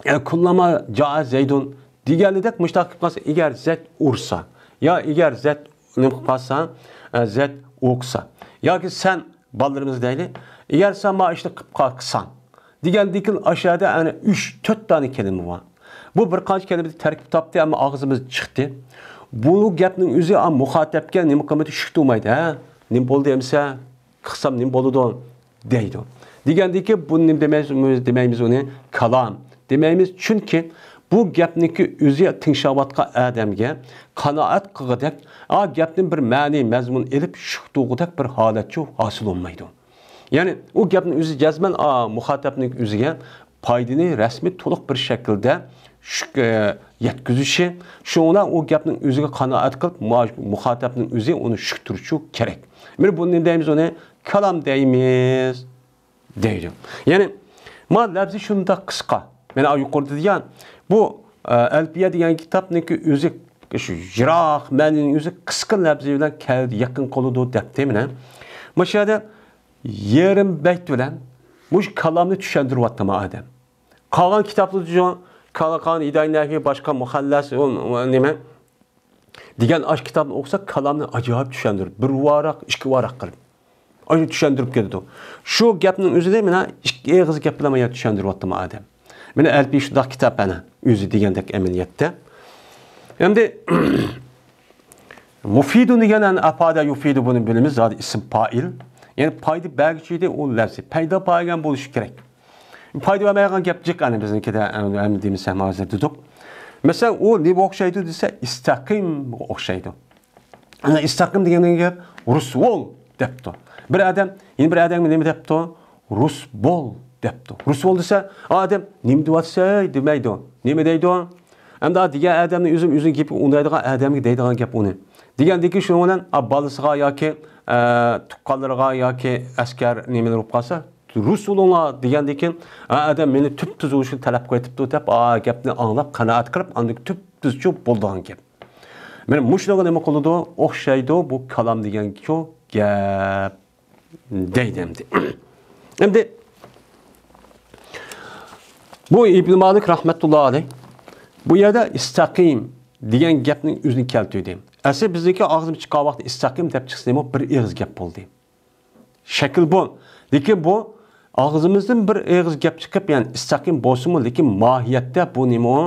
يەنى كۇللەما جاء زەيدۇن دېگەنىدەك مۇشۇنداق قىلىپ قالسا، ئەگەر زەيد ئۇرسا، يا ئەگەر زەيد نېمە قىلىپ قالسا، ئە، زەيد ئوقۇسا، ياكى سەن بالىلىرىمىز دەيلى، ئەگەر سەن ما ئىشنى قىلىپ قالساڭ دېگەندىن كېيىن ئاشۇ يەردە ئەنە ئۈچ، تۆت دانە كەلىمە بار. بۇ بىر قانچە كەلىمىدىن تەركىب تاپتى، ئەمما ئاغزىمىز چىقتى. بۇ گەپنىڭ ئۆزى ئا، مۇخاتەپكە نېمە قىلمىدى؟ شۈك تۇرمايدۇ. ھە؟ نېمە بولدى ئەمىسە؟ قىلسام نېمە بولىدۇ؟ دەيدۇ. دېگەندىكى بۇنى نېمە دېمەيمىز، دېمەيمىز ئۇنى؟ كالام دېمەيمىز. چۈنكى بۇ گەپنىڭكى ئۆزى تىڭشاۋاتقان ئادەمگە قانائەت قىلغۇدەك، ئا گەپتىن بىر مەنى، مەزمۇن ئېلىپ شۈك تۇرغۇدەك بىر ھالەتچۇ ھاسىل بولمايدۇ. يەنى ئۇ گەپنىڭ ئۆزى جەزمەن، ئا، مۇخاتەپنىڭ ئۆزىگە پايدىنى رەسمىي تولۇق بىر شەكىلدە شۈك-، ئە، يەتكۈزۈشى، شۇڭا ئۇ گەپنىڭ ئۆزىگە قانائەت قىلىپ، مۇ-، مۇخاتەپنىڭ ئۆزى ئۇنى شۈك تۇرۇشى كېرەك. مانا بۇنى نېمە دەيمىز ئۇنى؟ كالام دەيمىز، دەيدۇ. يەنى، ما لەپزى شۇنداق قىسقا. مانا يۇقىرىدا دېگەن، بۇ، ئە، ئەلپىيە دېگەن كىتابنىڭكى ئۆزى، شۇ يىراق مەنىنىڭ ئۆزى قىسقا لەپزى بىلەن كەلدى، يېقىن قىلىدۇ دەپتى مانا. مۇشۇ يەردە يېرىم بەيت بىلەن مۇشۇ كالامنى چۈشەندۈرۈۋاتتى ما ئادەم. قالغان كىتابلىرىدا جۇ-، قال-، قالغان ھىدايە نەھۋى، باشقا مۇخەللەس، ئۇ، ئۇ، نېمە دېگەن ئاشۇ كىتابنى ئوقۇسا، كالامنى ئاجايىپ چۈشەندۈرۈپ، بىر ۋاراق، ئىككى ۋاراق قىلىپ، ئاشۇ چۈشەندۈرۈپ كېتىدۇ. شۇ گەپنىڭ ئۆزىنى مانا ئىككى ئېغىز گەپ بىلەن مانا چۈشەندۈرۈۋاتتى ما ئادەم. مانا ئەلپىيە شۇنداق كىتاب ئەنە، ئۆزى دېگەندەك ئەمەلىيەتتە. ئەمدى مۇفىدۇن دېگەن، ئەنە، ئەپادە يۇفىدۇ، بۇنى بىلىمىز، زادى ئىسىم پائىل. يەنى پايدا بەرگۈچى ئىدى، ئۇ لەپزى. پەيدا پايگەن بولۇشى كېرەك. پايدا بەرمەيدىغان گەپ جىق، ئەنە، بىزنىڭكىدە، ئەمدى دېمىسەم ھازىر دېدۇق. مەسىلەن، ئۇ نېمىگە ئوخشايدۇ دېسە، ئىستەقىمغا ئوخشايدۇ. ئەنە، ئىستەقىم دېگەن گەپ، رۇس بول دەپتۇ. بىر ئادەم، يەنە بىر ئادەمگە نېمە دەپتۇ؟ رۇس بول دەپتۇ. رۇس بول دېسە، ئادەم نېمە دېۋاتسەي دېمەيدۇ. نېمە دەيدۇ؟ ئەمدى دېگەن ئادەمنى ئۆزۈم ئۆزىنىڭ گېپىگە ئۇنايدىغان ئادەمگە دەيدىغان گەپ ئۇنى. دېگەندىن كېيىن شۇنىڭ بىلەن، ئا، بالىسىغا ياكى، ئە، تۇغقانلىرىغا ياكى ئەسكەر نېمىلەر بولۇپ قالسا، رۇسۇلۇڭلار دېگەندىن كېيىن، ئا، ئادەم مېنى تۈپتۈز بولۇشنى تەلەپ قىلىۋېتىپتۇ دەپ، ئا، گەپنى ئاڭلاپ، قانائەت قىلىپ، ئاندىن تۈپتۈزچۇ بولىدىغان گەپ. مانا مۇشۇنىڭغا نېمە قىلىدۇ؟ ئوخشايدۇ بۇ كالام دېگەنچۇ گەپ دەيدۇ ئەمدى. ئەمدى بۇ ئىبن مالىك رەھمەتۇللا ئەلەيھ بۇ يەردە ئىستەقىم دېگەن گەپنىڭ ئۆزىنى كەلتۈردى. ئەسلى بىزنىڭكى ئاغزىمىز چىققان ۋاقىتتا ئىستەقىم دەپ چىقسا نېمە بىر ئېغىز گەپ بولدى. شەكىل بۇ. لېكىن بۇ ئاغزىمىزدىن بىر ئېغىز گەپ چىقىپ، يەنى ئىستەقىم بولسىمۇ، لېكىن ماھىيەتتە بۇ نېمە ئۇ؟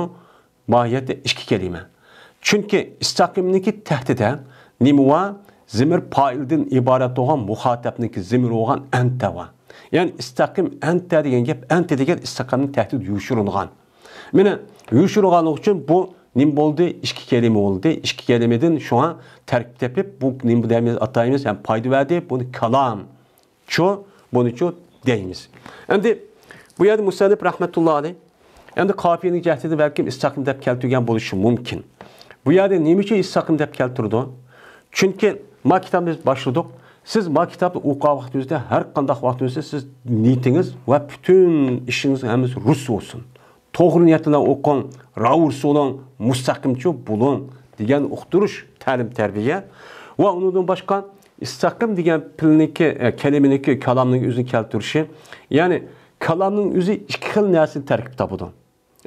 ماھىيەتتە ئىككى كەلىمە. چۈنكى ئىستەقىمنىڭكى تەھتىدە نېمە بار؟ زىمىر پائىلدىن ئىبارەت بولغان مۇخاتەبنىڭكى زىمىر بولغان ئەنتە بار. يەنى ئىستەقىم ئەنتە دېگەن گەپ، ئەنتە دېگەن ئىستەقىمنىڭ تەھتىدە يوشۇرۇنغان. مانا يوشۇرۇنغانلىقى ئۈچۈن بۇ نېمە بولدى؟ ئىككى كەلىمە بولدى. ئىككى كەلىمىدىن شۇڭا تەركىب تېپىپ، بۇ نېمە دەيمىز، ئاتايمىز، ھەم پايدا بەردى، بۇنى كالام. چۇ، بۇنىچۇ دەيمىز. ئەمدى بۇ يەردە مۇسەننىپ رەھمەتۇللا ئەلەيھ، ئەمدى قاپىيىنىڭ جەھىتىدە بەلكىم ئىستەقىم دەپ كەلتۈرگەن بولۇشى مۇمكىن. بۇ يەردە نېمە ئۈچۈن ئىستەقىم دەپ كەلتۈردى؟ چۈنكى ما كىتابنى بىز باشلىدۇق. سىز ما كىتابنى ئوقۇغان ۋاقتىڭىزدا، ھەر قانداق ۋاقتىڭىزدا سىز نىيىتىڭىز ۋە پۈتۈن ئىشىڭىز ھەممىسى رۇس بولسۇن. توغرا نىيەت بىلەن ئوقۇڭ، راۋۇرس بولۇڭ، مۇستەقىمچۇ بولۇڭ دېگەن ئۇقتۇرۇش، تەلىم-تەربىيە. ۋە ئۇنىڭدىن باشقا ئىستەقىم دېگەن پىلنىكى، ئە، كەلىمىنىكى، كالامنىڭ ئۆزىنى كەلتۈرۈشى، يەنى كالامنىڭ ئۆزى ئىككى خىل نەرسىدىن تەركىب تاپىدۇ.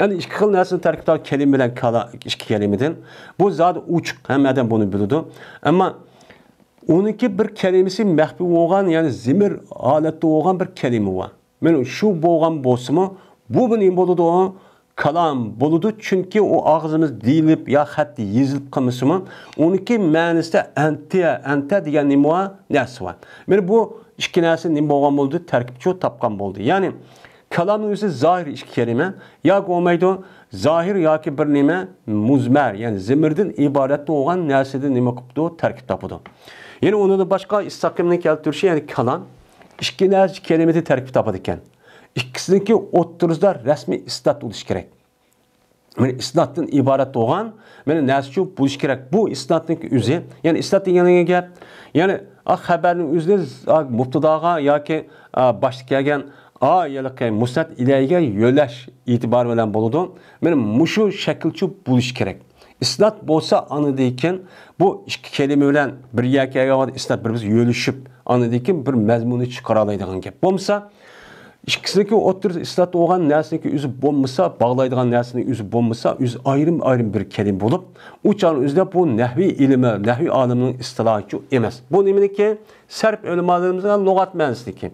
يەنى ئىككى خىل نەرسىدىن تەركىب تاپىدۇ، كەلىمە بىلەن كالا-، ئىككى كەلىمىدىن. بۇ زادى ئوچۇق، ھەممە ئادەم بۇنى بىلىدۇ. ئەمما ئۇنىڭكى بىر كەلىمىسى مەخپىي بولغان، يەنى زىمىر ھالەتتە بولغان بىر كەلىمە بار. مانا شۇ بولغان بولسىمۇ، بۇ نېمە بولىدۇ؟ كالام بولىدۇ، چۈنكى ئۇ ئاغزىمىز دېيىلىپ يا خەتتە يېزىلىپ قالمىسىمۇ، ئۇنىڭكى مەنىسىدە ئەنتە، ئەنتە دېگەن نېمە بار؟ نەرسە بار. مانا بۇ ئىككى نەرسە نېمە بولغان بولدى؟ تەركىبچۇ تاپقان بولدى. يەنى كالامنىڭ ئۆزى زاھىر ئىككى كەلىمە، ياكى بولمايدۇ، زاھىر ياكى بىر نېمە مۇزمەر، يەنى زىمىردىن ئىبارەت بولغان نەرسىدىن نېمە قىپتۇ؟ تەركىب تاپىدۇ. يەنى ئۇنىڭدىن باشقا ئىستەقىمنى كەلتۈرۈشى، يەنى كالام، ئىككى نەرسە كەلىمىدىن تەركىب تاپىدىكەن. ئىككىسىنىڭكى ئوتتۇرىسىدا رەسمىي ئىسنات بولۇشى كېرەك. مانا ئىسناتتىن ئىبارەت بولغان، مانا نەرسىچۇ بولۇشى كېرەك. بۇ ئىسناتنىڭكى ئۆزى، يەنى ئىسنات دېگەن گەپ، يەنى، ئا، خەبەرنىڭ ئۆزىنى، ئا، مۇبتىداغا ياكى، ئا، باشتا كەلگەن، ئا، يەنى مۇسنەد ئىلەيگە يۆلەش ئېتىبارى بىلەن بولىدۇ. مانا مۇشۇ شەكىلچۇ بولۇشى كېرەك. ئىسنات بولسا ئاندىن كېيىن بۇ ئىككى كەلىمە بىلەن بىر يەرگە كەلگەن ۋاقىتتا ئىسنات بىر-بىرسى يۆلىشىپ، ئاندىن كېيىن بىر مەزمۇننى چىقىرالايدىغان گەپ. بولمىسا، ئىككىسىنىڭكى ئوتتۇرىسى ئىسنات بولغان نەرسىنىڭكى ئۆزى بولمىسا، باغلايدىغان نەرسىنىڭ ئۆزى بولمىسا، ئۆزى ئايرىم-ئايرىم بىر كەلىمە بولۇپ، ئۇ چاغنىڭ ئۆزىدە بۇ نەھۋىي ئىلمى، نەھۋىي ئالىمنىڭ ئىستىلاھىچۇ ئەمەس. بۇ نېمىنىڭكى؟ سەرپ ئۆلىمالىرىمىزنىڭ لۇغەت مەنىسىدىكى.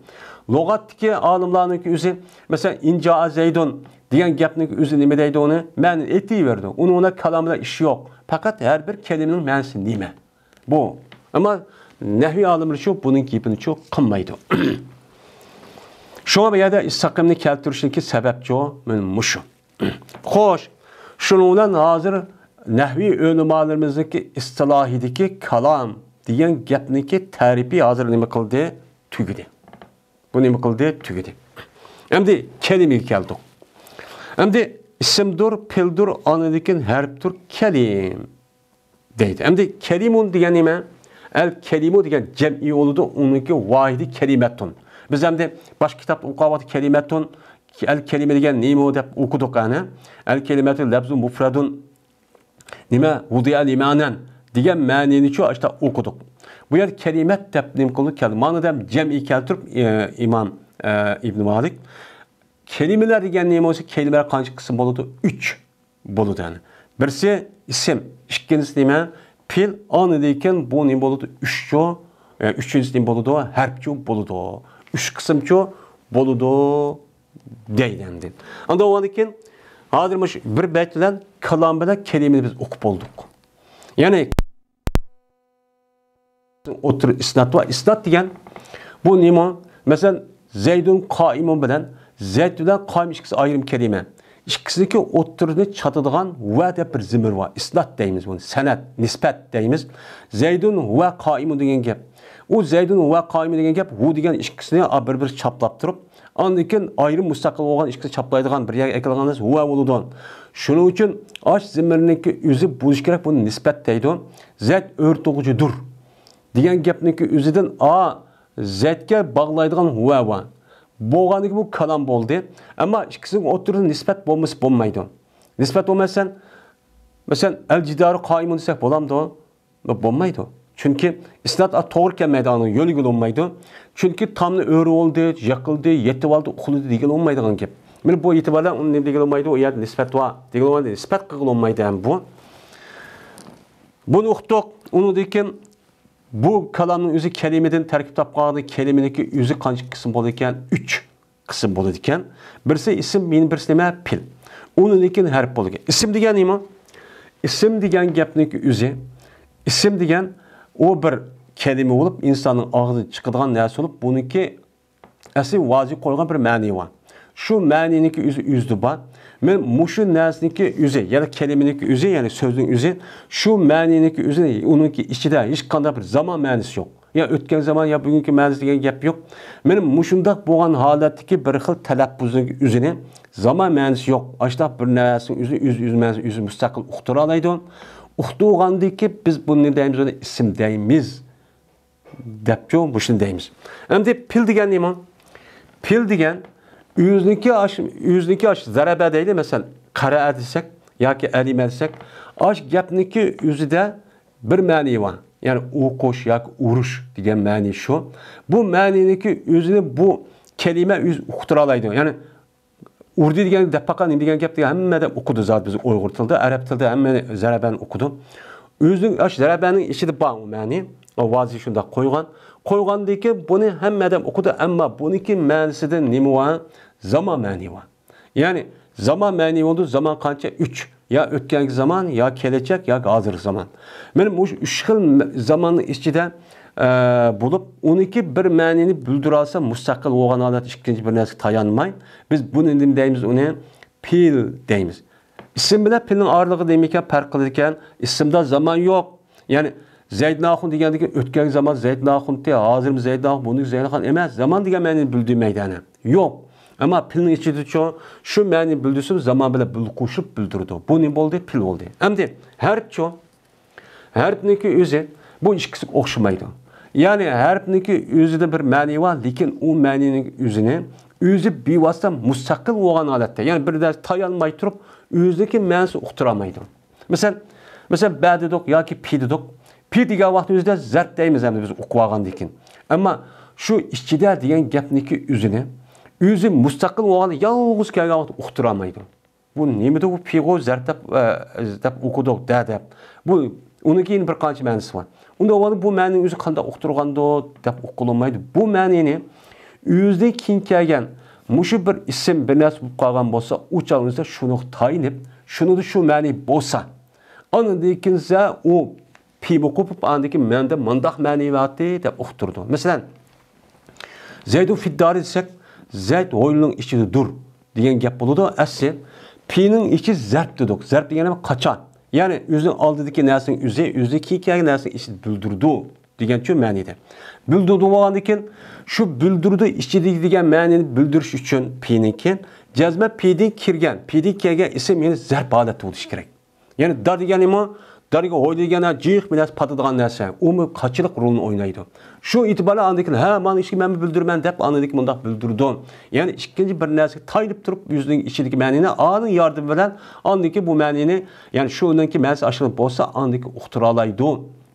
لۇغەتتىكى ئالىملارنىڭكى ئۆزى، مەسىلەن، ئىن جائا زەيدۇن دېگەن گەپنىڭ ئۆزى نېمە دەيدۇ ئۇنى؟ مەنىنى ئېيتىۋېرىدۇ. ئۇنىڭ بىلەن كالام بىلەن ئىشى يوق. پەقەت ھەر بىر كەلىمىنىڭ مەنىسى نېمە؟ بۇ. ئەمما نەھۋىي ئالىملىرىچۇ بۇنىڭ گېپىنىچۇ قىلمايدۇ. شۇڭا بۇ يەردە ئىستەقىمنى كەلتۈرۈشنىڭكى سەۋەبچۇ مانا مۇشۇ. خوش، شۇنىڭ بىلەن ھازىر نەھۋىي ئۆلىمالىرىمىزنىڭكى ئىستىلاھىدىكى كالام دېگەن گەپنىڭكى تەرىپى ھازىر نېمە قىلدى؟ تۈگىدى. بۇ نېمە قىلدى؟ تۈگىدى. ئەمدى كەلىمىگە كەلدۇق. ئەمدى ئىسىمدۇر، پېئىلدۇر، ئاندىن كېيىن ھەرپتۇر، كەلىم دەيدۇ. ئەمدى كەلىمۇن دېگەن نېمە؟ ئەل كەلىمۇ دېگەن جەمئىي بولىدۇ، ئۇنىڭكى ۋاھىدى كەلىمەتۇن. بىز ئەمدى باشقا كىتابتا ئوقۇغان ۋاقىتتا كەلىمەتۇن، ئەل كەلىمە دېگەن نېمە دەپ ئوقۇدۇق ئەنە. ئەل كەلىمەتۇن لەفزۇن مۇفرەدۇن. نېمە؟ ۋۇدىئە لىمەنەن دېگەن مەنىنىچۇ ئاشتا ئوقۇدۇق. بۇ يەردە كەلىمەت دەپ نېمە قىلدۇق؟ كەلدى. مانا دەپ جەمئىي كەلتۈرۈپ، ئى، ئىمام، ئى، ئىبنى مالىك. كەلىمىلەر دېگەن نېمە بولسا، كەلىمىلەر قانچە قىسىم بولىدۇ؟ ئۈچ بولىدۇ يەنى. بىرسى ئىسىم، ئىككىنچىسى نېمە؟ پېئىل، ئاندىن كېيىن بۇ نېمە بولىدۇ؟ ئۈچچۇ، ئى، ئۈچىنچىسى نېمە بولىدۇ؟ ھەرپچۇ بولىدۇ. ئۈچ قىسىمچۇ بولىدۇ. دەيدۇ ئەمدى. ئاندىن ئۇنىڭدىن كېيىن ھازىر مۇشۇ بىر بەيت بىلەن كالام بىلەن كەلىمىنى بىز ئوقۇپ بولدۇق. يەنى ئوتتۇرا ئىسنات ۋە ئىسنات دېگەن بۇ نېمە؟ مەسىلەن، زەيدۇن قائىمۇن بىلەن زەيد بىلەن قائىم ئىككىسى ئايرىم كەلىمە. ئىككىسىنىڭكى ئوتتۇرىنى چاتىدىغان ۋە دەپ بىر زىمىر بار. ئىسنات دەيمىز بۇنى. سەنەد، نىسبەت دەيمىز. زەيدۇن ۋە قائىمۇن دېگەن گەپ. ئۇ زەيدۇن ۋە قائىمۇن دېگەن گەپ، ۋۇ دېگەن ئىككىسىنى بىر-بىر چاتلاپ تۇرۇپ، ئاندىن كېيىن ئايرىم مۇستەقىل بولغان ئىككىسى چاپلايدىغان بىر يەرگە ئەكېلىدىغان نەرسە ھۇۋا بولىدۇ. شۇنىڭ ئۈچۈن ئاش زېمىرنىڭكى ئۆزى بولۇشى كېرەك، بۇنى نىسبەت دەيدۇ. زەيت ئۆرتىغۇچىدۇر دېگەن گەپنىڭكى ئۆزىدىن ئا زەيتكە باغلايدىغان ھۇۋا بار. بولغاندىكىن بۇ كالام بولدى. ئەمما ئىككىسىنىڭ ئوتتۇرىسىدا نىسبەت بولمىسا بولمايدۇ. نىسبەت بولمايسەن، مەسىلەن، ئەل جىدارۇ قائىمۇن دېسەك بولامدۇ؟ بولمايدۇ. چۈنكى ئىسناد توغرا كەلمەيدۇ، ئاندىن يۆلگىلى بولمايدۇ. چۈنكى تامنى ئۆرە بولدى، يىقىلدى، يېتىۋالدى، ئۇخلىدى دېگىلى بولمايدىغان گەپ. مانا بۇ ئېتىبار بىلەن ئۇنى نېمە دېگىلى بولمايدۇ؟ ئۇ يەردە نىسبەت بار دېگىلى بولمايدۇ، نىسبەت قىلغىلى بولمايدۇ ھەم بۇ. بۇنى ئۇقتۇق. ئۇنىڭدىن كېيىن بۇ كالامنىڭ ئۆزى كەلىمىدىن تەركىب تاپقان كەلىمىنىڭكى ئۆزى قانچە قىسىم بولىدىكەن؟ ئۈچ قىسىم بولىدىكەن. بىرسى ئىسىم، يەنە بىرسى نېمە؟ پېئىل. ئۇنىڭدىن كېيىن ھەرپ بولىدىكەن. ئىسىم دېگەن نېمە؟ ئىسىم دېگەن گەپنىڭكى ئۆزى، ئىسىم دېگەن ئۇ بىر كەلىمە بولۇپ، ئىنساننىڭ ئاغزىدىن چىقىدىغان نەرسە بولۇپ، بۇنىڭكى ئەسلى ۋازىگە قويغان بىر مەنىي بار. شۇ مەنىينىڭكى ئۆزى ئۆزىدە بار. مەن مۇشۇ نەرسىنىڭكى ئۆزى، يەنى كەلىمىنىڭكى ئۆزى، يەنى سۆزنىڭ ئۆزى، شۇ مەنىينىڭكى ئۆزى، ئۇنىڭكى ئىچىدە ھېچ قانداق بىر زامان مەنىسى يوق. يا ئۆتكەن زامان، يا بۈگۈنكى مەنىسى دېگەن گەپ يوق. مانا مۇشۇنداق بولغان ھالەتتىكى بىر خىل تەلەپپۇزنىڭ ئۆزىنى زامان مەنىسى يوق. ئاشۇنداق بىر نەرسىنىڭ ئۆزىنى ئۆز، ئۆز مەنىسى، ئۆزى مۇستەقىل ئۇقتۇرالايدۇ. ئۇقتۇرغاندىن كېيىن بىز بۇنى دەيمىز، ئۇنى ئىسىم دەيمىز. دەپچۇ، مۇشۇنى دەيمىز. ئەمدى پېئىل دېگەن نېمە؟ پېئىل دېگەن ئۆزىنىڭكى ئاش، ئۆزىنىڭكى ئاش زەرەبە دەيلى، مەسىلەن، قەرەئە دېسەك ياكى ئەلىمە دېسەك، ئاش گەپنىڭكى ئۆزىدە بىر مەنىي بار. يەنى ئوقۇش ياكى ئۇرۇش دېگەن مەنىي شۇ. بۇ مەنىينىڭكى ئۆزىنى بۇ كەلىمە ئۆزى ئۇقتۇرالايدۇ. يەنى ئۇردى دېگەن دەپ باققان نېمە دېگەن گەپ دېگەن ھەممە ئادەم ئۇقىدۇ زادى بىز ئۇيغۇر تىلىدا، ئەرەب تىلىدا ھەممە زەرەبەنى ئۇقىدۇ. ئۆزىنىڭ ئاشۇ زەرەبەنىڭ ئىچىدە بار ئۇ مەنىي. ۋازى شۇنداق قويغان. قويغاندىن كېيىن بۇنى ھەممە ئادەم ئۇقىدۇ، ئەمما بۇنىڭكى مەنىسىدە نېمە بار؟ زامان مەنىي بار. يەنى زامان مەنىي بولىدۇ، زامان قانچە؟ ئۈچ. يا ئۆتكەنكى زامان، يا كېلەچەك، ياكى ھازىرقى زامان. مانا مۇشۇ ئۈچ خىل زاماننىڭ ئىچىدە، ئە، بولۇپ، ئۇنىڭكى بىر مەنىنى بىلدۈرەلىسە مۇستەقىل بولغان ھالەتتە ئىككىنچى بىر نەرسىگە تايانماي، بىز بۇنى نېمە دەيمىز؟ ئۇنى پېئىل دەيمىز. ئىسىم بىلەن پېئىلنىڭ ئارىلىقىدا نېمىكەن پەرق قىلىدىكەن؟ ئىسىمدا زامان يوق. يەنى زەيدىن ئاخۇن دېگەندىكىن ئۆتكەنكى زامان زەيدىن ئاخۇنتى، ھازىرمۇ زەيدىن ئاخۇن، بۇندىن زەيدىن ئاخۇن ئەمەس. زامان دېگەن مەنىنى بىلدۈرمەيدۇ ئەنە. يوق. ئەمما پېئىلنىڭ ئىچىدىچۇ شۇ مەنىنى بىلدۈرسىمۇ زامان بىلەن بىللە قوشۇپ بىلدۈرىدۇ. بۇ نېمە بولدى؟ پېئىل بولدى. ئەمدى ھەرپچۇ؟ ھەرپنىڭكى ئۆزى بۇ ئىككىسىگە ئوخشىمايدۇ. يەنى ھەرپنىڭكى ئۆزىدە بىر مەنىي بار، لېكىن ئۇ مەنىنىڭ ئۆزىنى ئۆزى بىۋاسىتە مۇستەقىل بولغان ھالەتتە، يەنى بىر نەرسە تايانماي تۇرۇپ ئۆزىنىڭكى مەنىسىنى ئۇقتۇرالمايدۇ. مەسىلەن، مەسىلەن، بە دېدۇق ياكى پى دېدۇق. پى دېگەن ۋاقىتتا ئۆزىدە زەرپ دەيمىز ئەمدى بىز ئۇقۇۋالغاندىن كېيىن. ئەمما شۇ ئىچىدە دېگەن گەپنىڭكى ئۆزىنى ئۆزى مۇستەقىل بولغان يالغۇز كەلگەن ۋاقىتتا ئۇقتۇرالمايدۇ. بۇ نېمىدۇ بۇ پىغۇ زەرپ دەپ، ئە، دەپ ئوقۇدۇق، دە دەپ. بۇ، ئۇنىڭكى يەنە بىر قانچە مەنىسى بار. ئۇندا بولغاندا بۇ مەنىنى ئۆزى قانداق ئۇقتۇرغاندۇ دەپ ئوقۇلمايدۇ. بۇ مەنىنى ئۆزىدىن كېيىن كەلگەن مۇشۇ بىر ئىسىم بىر نەرسە بولۇپ قالغان بولسا، ئۇ چاغ ئۆزى شۇنىڭغا تايىنىپ، شۇنىڭدا شۇ مەنى بولسا، ئاندىن كېيىن ئۇ پى بوقۇپ، ئاندىن كېيىن مەندە مۇنداق مەنى بارتى دەپ ئۇقتۇرىدۇ. مەسىلەن، زەيدۇ فىددارى دېسەك، زەيد ھويلىنىڭ ئىچىدىدۇر دېگەن گەپ بولىدۇ. ئەسلى پىنىڭ ئىچى زەرپ دېدۇق. زەرپ دېگەن نېمە؟ قاچان. يەنى ئۆزىنىڭ ئالدىدىكى نەرسىنىڭ ئۆزى، ئۆزىدىن كېيىن كەلگەن نەرسىنىڭ ئىچىدە بىلدۈرىدۇ دېگەنچۇ مەنىدە. بىلدۈرىدۇ بولغاندىن كېيىن، شۇ بىلدۈرىدۇ ئىچىدىكى دېگەن مەنىنى بىلدۈرۈش ئۈچۈن پىنىڭكى جەزمەن پىدىن كىرگەن، پىدىن كەلگەن ئىسىم يەنى زەرپ ھالەتتە بولۇشى كېرەك. يەنى دا دېگەن نېمە؟ دارگا ھويلا دېگەن جىق بىر نەرسە پاتىدىغان نەرسە. ئۇمۇ قاچىلىق رولىنى ئوينايدۇ. شۇ ئېتىبار بىلەن ئاندىن كېيىن، ھە، مانا ئىشىكنى مەنمۇ بىلدۈرىمەن دەپ، ئاندىن كېيىن مۇنداق بىلدۈرىدۇ. يەنى ئىككىنچى بىر نەرسىگە تايىنىپ تۇرۇپ، ئۆزىنىڭ ئىچىدىكى مەنىنى ئانىڭ ياردىمى بىلەن ئاندىن كېيىن بۇ مەنىنى، يەنى شۇنىڭكى مەنىسى ئاشۇنداق بولسا، ئاندىن كېيىن ئۇقتۇرالايدۇ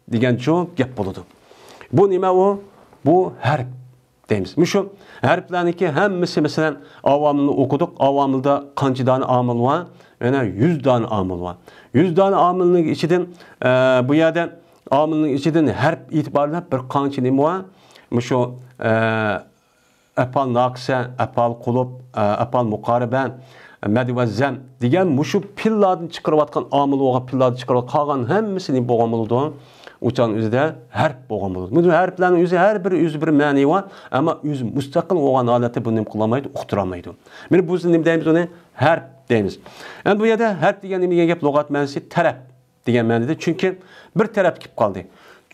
دېگەنچۇ گەپ بولىدۇ. بۇ نېمە ئۇ؟ بۇ ھەرپ دەيمىز. مۇشۇ ھەرپلەرنىڭكى ھەممىسى، مەسىلەن، ئاۋامىلنى ئوقۇدۇق. ئاۋامىلدا قانچە دانە ئامىل بار؟ يەنە يۈز دانە ئامىل بار. يۈز دانە ئامىلنىڭ ئىچىدىن، ئە، بۇ يەردە ئامىلنىڭ ئىچىدىن ھەرپ ئېتىبارلىق بىر قانچە نېمە بار؟ مۇشۇ، ئە، ئەپئال ناقىسە، ئەپئال قۇلۇب، ئە، ئەپئال مۇقارىبە، مەد ۋە زەم دېگەن مۇشۇ پېئىللاردىن چىقىرىۋاتقان، ئامىل بولغان پېئىللاردىن چىقىرىۋاتقان قالغان ھەممىسى نېمە بولغان بولىدۇ؟ ئۇ چاغنىڭ ئۆزىدە ھەرپ بولغان بولىدۇ. بۇ ھەرپلەرنىڭ ئۆزى ھەر بىرى ئۆزى بىر مەنىي بار، ئەمما ئۆزى مۇستەقىل بولغان ھالەتتە بۇنى نېمە قىلالمايدۇ؟ ئۇقتۇرالمايدۇ. مانا بۇ نېمە دەيمىز ئۇنى؟ ھەرپ دەيمىز. ئەمدى بۇ يەردە ھەرپ دېگەن نېمە دېگەن گەپ؟ لۇغەت مەنىسى تەرەپ دېگەن مەنىدە. چۈنكى بىر تەرەپ كېلىپ قالدى.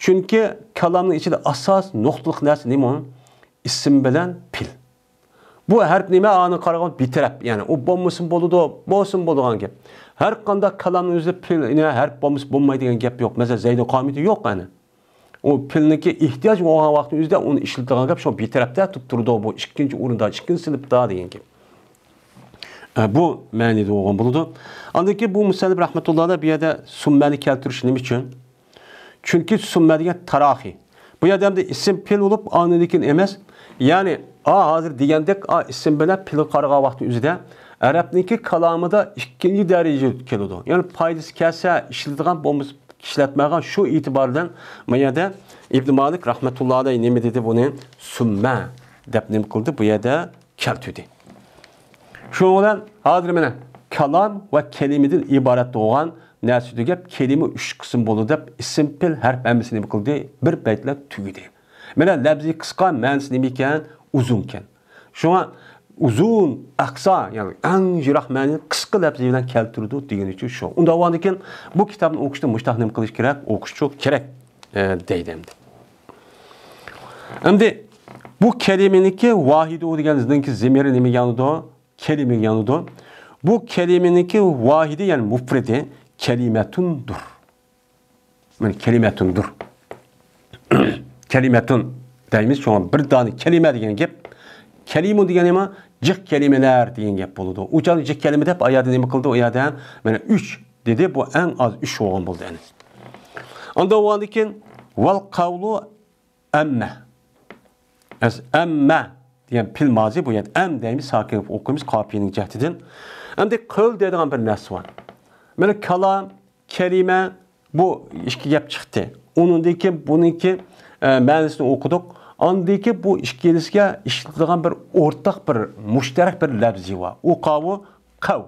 چۈنكى كالامنىڭ ئىچىدە ئاساس نۇقتىلىق نەرسە نېمە؟ ئىسىم بىلەن پېئىل. بۇ ھەرپ نېمە؟ ئاڭا قارىغاندا بىتەرەپ. يەنى ئۇ بولمىسىمۇ بولىدۇ، بولسىمۇ بولىدىغان گەپ. ھەر قانداق كالامنىڭ ئۆزىدە پېئىل، يەنى ھەرپ بولمىسا بولمايدىغان گەپ يوق. مەسىلەن، زەيدۇن قائىمىدۇ يوق، يەنى. ئۇ پېئىلنىڭكى ئېھتىياج بولغان ۋاقىتنىڭ ئۆزىدە ئۇنى ئىشلىتىدىغان گەپ شۇ بىتەرەپتە تۇرۇپ تۇرىدۇ، بۇ ئىككىنچى ئورۇندا، ئىككىنچى سىنىپتا دېگەن گەپ. ئە، بۇ مەنىدە بولغان بولىدۇ. ئاندىن كېيىن بۇ مۇسەننىپ رەھمەتۇللاھى بۇ يەردە سۇممەنى كەلتۈرۈش نېمە ئۈچۈن؟ چۈنكى سۇممە دېگەن تاراخى. بۇ يەردە ئەمدى ئىسىم پېئىل بولۇپ، ئاندىن كېيىن ئەمەس. يەنى، ئا، ھازىر دېگەندەك، ئا، ئىسىم بىلەن پېئىلگە قارىغان ۋاقتى ئۆزىدە ئەرەبنىڭكى كالامىدا ئىككىنچى دەرىجە كېلىدۇ. يەنى پايدىسى كەلسە ئىشلىتىدىغان، بولمىسا ئىشلەتمەيدىغان. شۇ ئېتىبار بىلەن ما يەردە ئىبن مالىك رەھمەتۇللاھى ئەلەيھ نېمە دېدى؟ بۇنى سۇممە دەپ نېمە قىلدى؟ بۇ يەردە كەلتۈردى. شۇنىڭ بىلەن ھازىر مانا كالام ۋە كەلىمىدىن ئىبارەت بولغان نەرسە دېگەن گەپ، كەلىمە ئۈچ قىسىم بولىدۇ دەپ ئىسىم پېئىل ھەرپ ھەممىسى نېمە قىلدى؟ بىر بەيتلەر تۈگىدى. مانا لەپزى قىسقا، مەنىسى نېمە ئىكەن؟ ئۇزۇن ئىكەن. شۇڭا ئۇزۇن، ئەقسا، يەنى ئەڭ يىراق مەنىنى قىسقا لەپزى بىلەن كەلتۈرىدۇ دېگىنى ئۈچۈن شۇ. ئۇنداق بولغاندىكىن بۇ كىتابنى ئوقۇشتا مۇشتاق نېمە قىلىش كېرەك؟ ئوقۇشچۇ كېرەك، ئە، دەيدۇ ئەمدى. ئەمدى بۇ كەلىمىنىڭكى ۋاھىدۇ دېگەن زېمىرى نېمىگە يانىدۇ؟ كەلىمىگە يانىدۇ. بۇ كەلىمىنىڭكى ۋاھىدى، يەنى مۇپرىدى كەلىمەتۇندۇر. مانا كەلىمەتۇندۇر. كەلىمەتۇن دەيمىز، شۇڭا بىر دانە كەلىمە دېگەن گەپ. كەلىمۇ دېگەن نېمە؟ جىق كەلىمىلەر دېگەن گەپ بولىدۇ. ئۇ چاغدا جىق كەلىمە دەپ ئايەتتە نېمە قىلدى؟ ئۇ يەردە مانا ئۈچ دېدى، بۇ ئەڭ ئاز ئۈچ بولغان بولدى ئەنە. ئاندىن بولغاندىن كېيىن ۋەل قەۋلۇ ئەممە. ئەز-، ئەممە دېگەن پېئىل مازى، بۇ يەردە ئەم دەيمىز، ساكىن قىلىپ ئوقۇيمىز قاپىيەنىڭ جەھىتىدىن. ئەمدى قەۋل دەيدىغان بىر نەرسە بار. مانا كالام، كەلىمە، بۇ ئىككى گەپ چىقتى. ئۇنىڭدىن كېيىن بۇنىڭكى، ئە، مەنىسىنى ئوقۇدۇق. ئاندىن كېيىن بۇ ئىككىلىسىگە ئىشلىتىدىغان بىر ئورتاق، بىر مۇشتەرەك بىر لەپزى بار. ئۇ قاۋۇ قەۋل.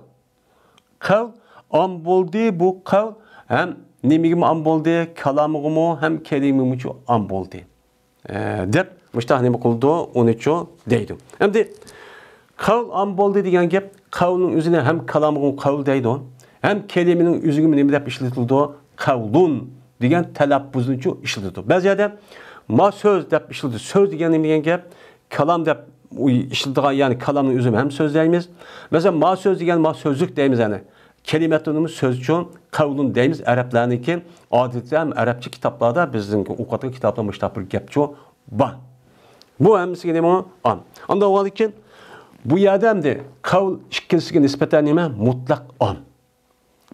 قەۋل ئام بولدى، بۇ قەۋل ھەم نېمىگىمۇ ئام بولدى؟ كالامىغىمۇ ھەم كەلىمىگىمۇچۇ ئام بولدى. ئە، دەپ مۇشتاق نېمە قىلىدۇ؟ ئۇنىچۇ دەيدۇ. ئەمدى قەۋل ئام بولدى دېگەن گەپ، قەۋلنىڭ ئۆزىنى ھەم كالامغا قەۋل دەيدۇ، ھەم كەلىمىنىڭ ئۆزىگىمۇ نېمە دەپ ئىشلىتىلىدۇ؟ قەۋلۇن دېگەن تەلەپپۇزنىچۇ ئىشلىتىدۇ. بەزى يەردە ما سۆز دەپ ئىشلىتىدۇ. سۆز دېگەن نېمە دېگەن گەپ؟ كالام دەپ ئىشلىتىدىغان، يەنى كالامنىڭ ئۆزىنى ھەم سۆز دەيمىز. مەسىلەن، ما سۆز دېگەن ما سۆزلۈك دەيمىز، يەنى. كەلىمەتۇنمۇ سۆزچۇ، قەۋلۇن دەيمىز ئەرەبلەرنىڭكى. ئادەتتە ھەم ئەرەبچە كىتابلاردا، بىزنىڭكى ئوقۇۋاتقان كىتابلار مۇشۇنداق بىر گەپچۇ بار. بۇ ھەممىسىگە نېمە؟ ئام. ئاندىن بولغاندىن كېيىن بۇ يەردە ئەمدى قەۋل ئىككىلىسىگە نىسبەتەن نېمە؟ مۇتلەق ئام.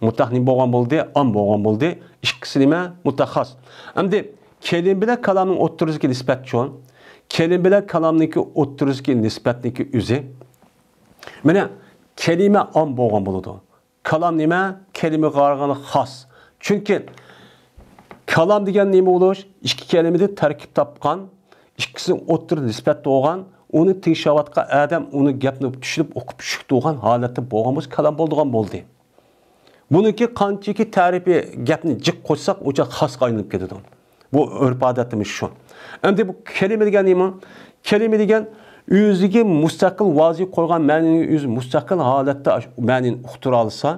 مۇتلەق نېمە بولغان بولدى؟ ئام بولغان بولدى. ئىككىسى نېمە؟ مۇتلەق خاس. ئەمدى كەلىمە بىلەن كالامنىڭ ئوتتۇرىسىدىكى نىسبەتچۇ. كەلىمە بىلەن كالامنىڭكى ئوتتۇرىسىدىكى نىسبەتنىڭكى ئۆزى. مانا كەلىمە ئام بولغان بولىدۇ. كالام نېمە؟ كەلىمىگە قارىغاندا خاس. چۈنكى كالام دېگەن نېمە بولۇش؟ ئىككى كەلىمىدىن تەركىب تاپقان، ئىككىسىنىڭ ئوتتۇرىدا نىسبەتتە بولغان، ئۇنى تىڭشاۋاتقان ئادەم ئۇنى گەپنى چۈشىنىپ ئوقۇپ چۈشىنىدىغان ھالەتتە بولغان بولسا كالام بولىدىغان بولدى. بۇنىڭكى قانچىكى تەرىپى گەپنى جىق قوشساق ئۇنچە خاسقا ئايلىنىپ كېتىدۇ. بۇ ئۆرپ ئادەتىمىز شۇ. ئەمدى بۇ كەلىمە دېگەن نېمە؟ كەلىمە دېگەن ئۆزىگە مۇستەقىل ۋازىپە قويغان مەنىنى ئۆزى مۇستەقىل ھالەتتە ئاشۇ مەنىنى ئۇقتۇرالىسا،